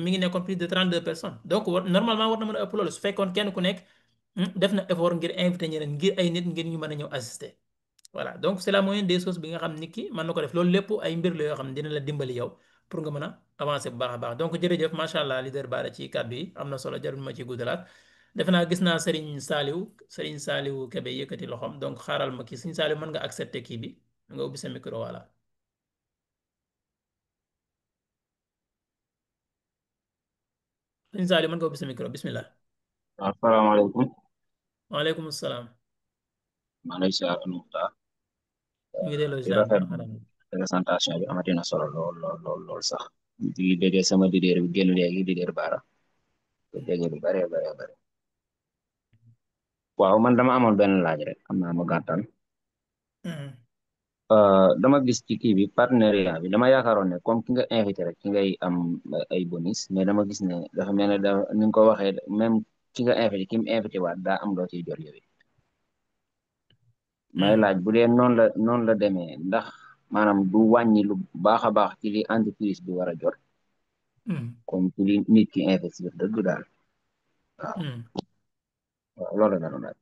mi ngi nekkoon plus de 32 personnes donc normalement war na mën a ëpp loolu su fekkoon kenn ku nekk def na effort ngir invité ñeneen ngir ay nit ngir ñu mën a ñëw assister voilà donc c'est la moyenne des choses bi nga xam nit ki mën na ko def loolu lépp ay mbir la yoo xam ne dina la dimbali yow pour nga mën a avancer bu baax a baax donc jërëjëf macha allah leader Bara ci kàddu yi am na solo jarul ma ci guddalaat defe naa gis naa Serigne Saliou Kébé yëkkati loxoom donc xaaral ma kii Serigne Saliou mën nga accepter kii bi nga ubbi sa micro voilà Serigne Saliou mën nga ubbi sa micro bismillah. asalaamaaleykum. waaleykum salaam. maa ngi lay ziar Anouta ñu ngi delloo di ziar bu rafet baax a baax. présentation bi amati na solo lool sax di déggee sama leader bi génn léegi leader Bara di déggee lu bare. Waaw man dama amoon benn laaj rek xam naa ma gàttal. Mhm. Dama gis ci kii bi partenariat bi dama yaakaaroon ne comme ki nga invité rek ki ngay am ay bonus mais dama gis ne dafa mel ne da ni nga ko waxee même ki nga invité ki mu invité waat daa am loo ciy jot yow. may Mhm. laaj bu dee noonu la demee ndax maanaam du wàññi lu baax a baax ci li entreprise bi war a jot Mhm. comme ci li nit ki investir dëgg daal waaw Mhm. waaw loolu la doon laaj.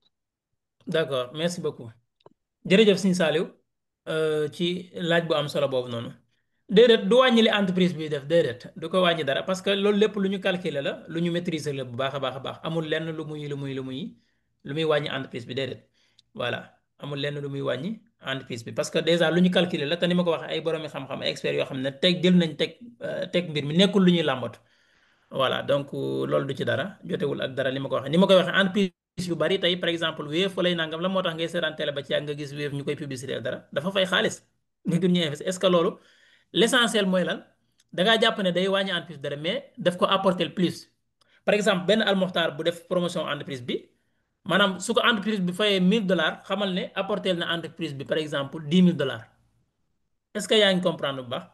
D'accord merci beaucoup. jërëjëf Serigne Saliou ci laaj bu am solo boobu noonu déedéet du wàññi li entreprise bi def déedéet du ko wàññi dara parce que loolu lépp lu ñu calculer la lu ñu maîtriser la bu baax a baax a baax amul lenn lu muy wàññi entreprise bi déedéet voilà amul lenn lu muy wàññi entreprise bi parce que déjà lu ñu calculer la te ni ma ko waxee ay boroomi xam-xam ay experts yoo xam ne teg jël nañ teg mbir mi nekkul lu ñuy làmbatu voilà donc loolu du ci dara jotewul ak dara ni ma koy waxee entreprise yu bari tey par exemple Wave wala nangam la moo tax ngay seetaan télé ba ci yàgg nga gis Wave ñu koy publicité dara dafa fay xaalis ngir ñu investir est-ce que loolu l'essentiel mooy lan dangaa jàpp ne day wàññi entreprise dara mais daf ko apporter plus par exemple benn almoxtaar bu def promotion entreprise bi maanaam su ko entreprise bi fayee 1000 dollars xamal ne apporter na entreprise bi par exemple 10 000 dollars est-ce que yaa ngi comprendre bu baax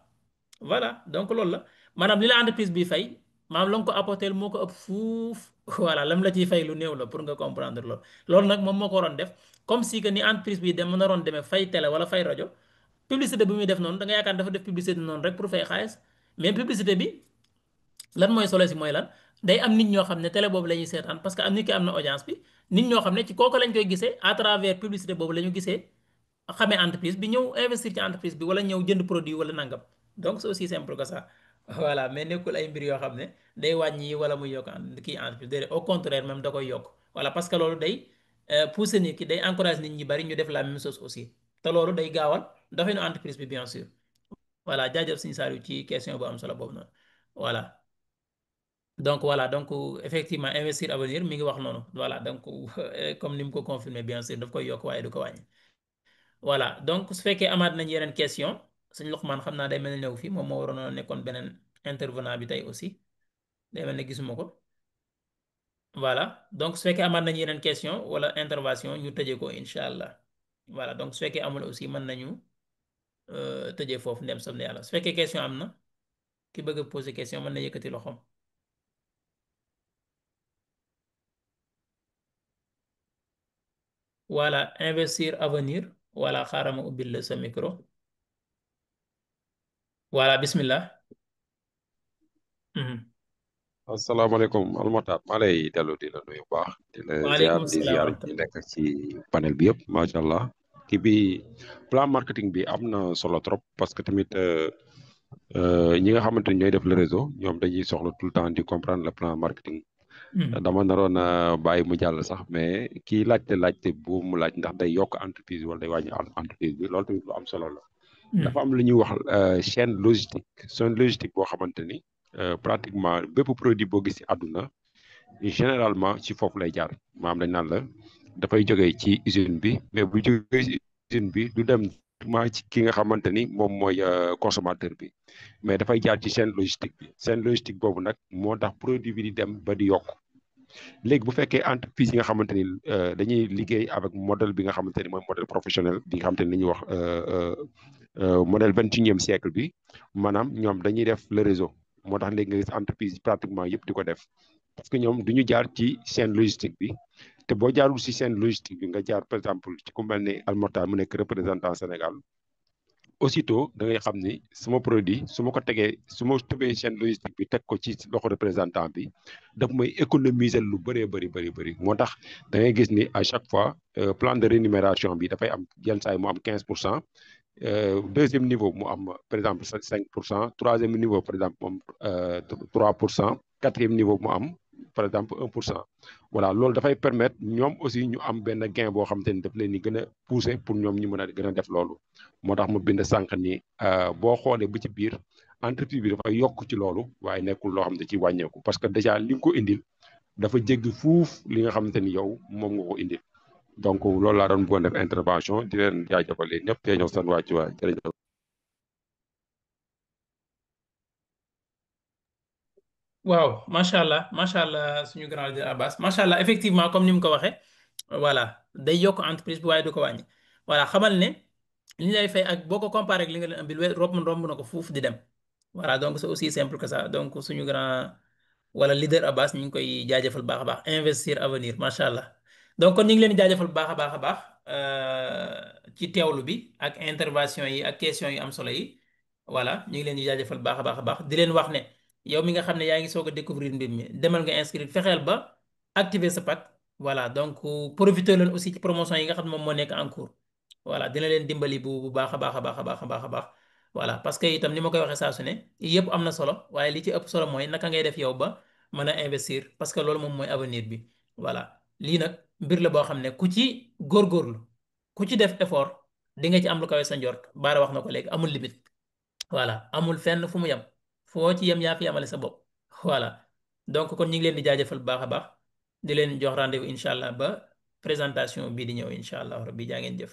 voilà donc loolu la maanaam li la entreprise bi fay maanaam la nga ko apporter moo ko ëpp fuuf voilà lam la ciy fay lu néew la pour nga comprendre loolu nag moom moo ko waroon def comme si que ni entreprise bi dem naroon demee fay télé wala fay rajo publicité bi muy def noonu da nga yaakaar dafa def publicité noonu rek pour fay xaalis mais publicité bi lan mooy solo si mooy lan day am nit ñoo xam ne télé boobu la ñuy seetaan parce que am nit ki am na audience bi nit ñoo xam ne ci kooku lañ koy gisee à travers publicité boobu la ñu gisee xamee entreprise bi ñëw investir ci entreprise bi wala ñëw jënd produit wala nangam donc c'est aussi simple que ça voilà mais nekkul ay mbir yoo xam ne day wàññi wala muy yokk kii entreprise déedéet au contraire même da koy yokk voilà parce que loolu day pousser nit ki day encourager nit ñi bari ñu def la même chose aussi te loolu day gaawal dafay nu entreprise bi bien sûr voilà jaajëf Serigne Saliou ci question bu am solo boobu noonu voilà. Donc voilà donc effectivement investir avenir mi ngi wax noonu voilà donc comme ni mu ko confirmé bien sûr daf koy yokk waaye du ko wàññi. Voilà donc su fekkee amaat nañ yeneen question sëñ Luqman xam naa day mel ni new fii moom moo waroon a nekkoon beneen intervenant bi tey aussi day mel ne gisuma ko voilà donc su fekkee amaat nañ yeneen question wala intervention ñu tëjee ko incha allah voilà donc su fekkee amul aussi mën nañu tëjee foofu ndem sam ne yàlla su fekkee question am na ki bëgg a poser question mën na yëkkati loxoom. Voilà investir avenir voilà xaaral ma ubbil la sa micro voilà bismillah. Mhm. asalaamaaleykum almotaab maa lay dellu di la nuyu bu baax di la ziar waaleykum di salaam wa ziar ñu rahmatulah. nekk ci panel bi yëpp macha allah kii bi plan marketing bi am na solo trop parce que tamit ñi nga xamante ni ñooy def le réseau ñoom dañuy soxla tout le temps di comprendre le plan marketing. Hmm. dama naroon a bàyyi mu jàll sax mais kii laajte bu mu laaj ndax day yokk entreprise wala day wàññi entreprise bi loolu tamit lu am solo la. dafa Hmm. am lu ñuy wax chaîne logistique boo xamante ni pratiquement bépp produit boo gis ci àdduna généralement ci foofu lay jaar maanaam dañ naan la dafay jógee ci usine bi mais bu jógee ci usine bi du dem directement ci ki nga xamante ni moom mooy consommateur bi mais dafay jaar ci chaîne logistique boobu nag moo tax produit bi di dem ba di yokk. léegi bu fekkee entreprise yi nga xamante ni dañuy liggéey avec modèle bi nga xamante ni mooy modèle professionnel bi nga xamante ni li ñuy wax modèle 21e siècle bi maanaam ñoom dañuy def le réseau moo tax léegi nga gis entreprise pratiquement yëpp di ko def parce que ñoom du ñu jaar ci chaîne logistique bi te boo jaarul ci chaîne logistique bi nga jaar par exemple ci ku mel ni Almota mu nekk représentant Sénégal aussitôt da ngay xam ni sama produit su ma ko tegee su ma tëbee chaîne logistique bi teg ko ci loxo représentant bi daf may économiser lu bëree bëri moo tax da ngay gis ni à chaque fois plan de rémunération bi dafay am yenn saa yi mu am 15%. Deuxième niveau mu am par exemple 5%. Troisième niveau par exemple mu am 3%. Quatrième niveau mu am par exemple 1%. voilà loolu dafay permettre ñoom aussi ñu am benn gain boo xam te ni daf leen di gën a pousser pour ñoom ñu mën a gën a def loolu moo tax mu bind sànq ni boo xoolee ba ci biir entreprise bi dafay yokk ci loolu waaye nekkul loo xam ne ci wàññeeku parce que déjà li nga ko indil dafa jéggi fuuf li nga xamante ni yow moom nga ko indil donc loolu laa doon bëggoon def intervention di leen jaajëfal ñëpp te ñëw seen wàccuwaay jërëjëf. waaw macha allah suñu grand leader Abbas macha allah effectivement comme ni mu ko waxee voilà day yokk entreprise bi waaye du ko wàññi voilà xamal ne li ñu lay fay ak boo ko comparé ak li nga leen ambil romb na ko fuuf di dem voilà donc c'est aussi simple que ça donc suñu grand wala leader Abbas ñu ngi koy jaajëfal baax a baax investir avenir macha allah donc kon ñu ngi leen di jaajëfal baax a baax a baax ci teewlu bi ak intervention yi ak questions yu am solo yi voilà ñu ngi leen di jaajëfal baax a baax a baax di leen wax ne yow mi nga xam ne yaa ngi soog a découvrir mbir mi demal nga inscrire fexeel ba activer sa pack voilà donc profiter leen aussi ci promotion yi nga xam ne moom moo nekk en cours voilà dina leen dimbali bu baax a baax a baax a baax a baax a baax voilà parce que itam ni ma koy waxee saa su ne yëpp am na solo waaye li ci ëpp solo mooy naka ngay def yow ba mën a investir parce que loolu moom mooy avenir bi voilà lii nag mbir la boo xam ne ku ci góorgóorlu ku ci def effort di nga ci am lu kawe sa njort baara wax na ko léegi amul limite voilà amul fenn fu mu yem foo ci yem yaa fi yemale sa bopp voilà donc kon ñu ngi leen di jaajëfal bu baax a baax di leen jox rendez-vous incha allah ba présentation bii di ñëw incha allah rabbi jaa ngeen jëf.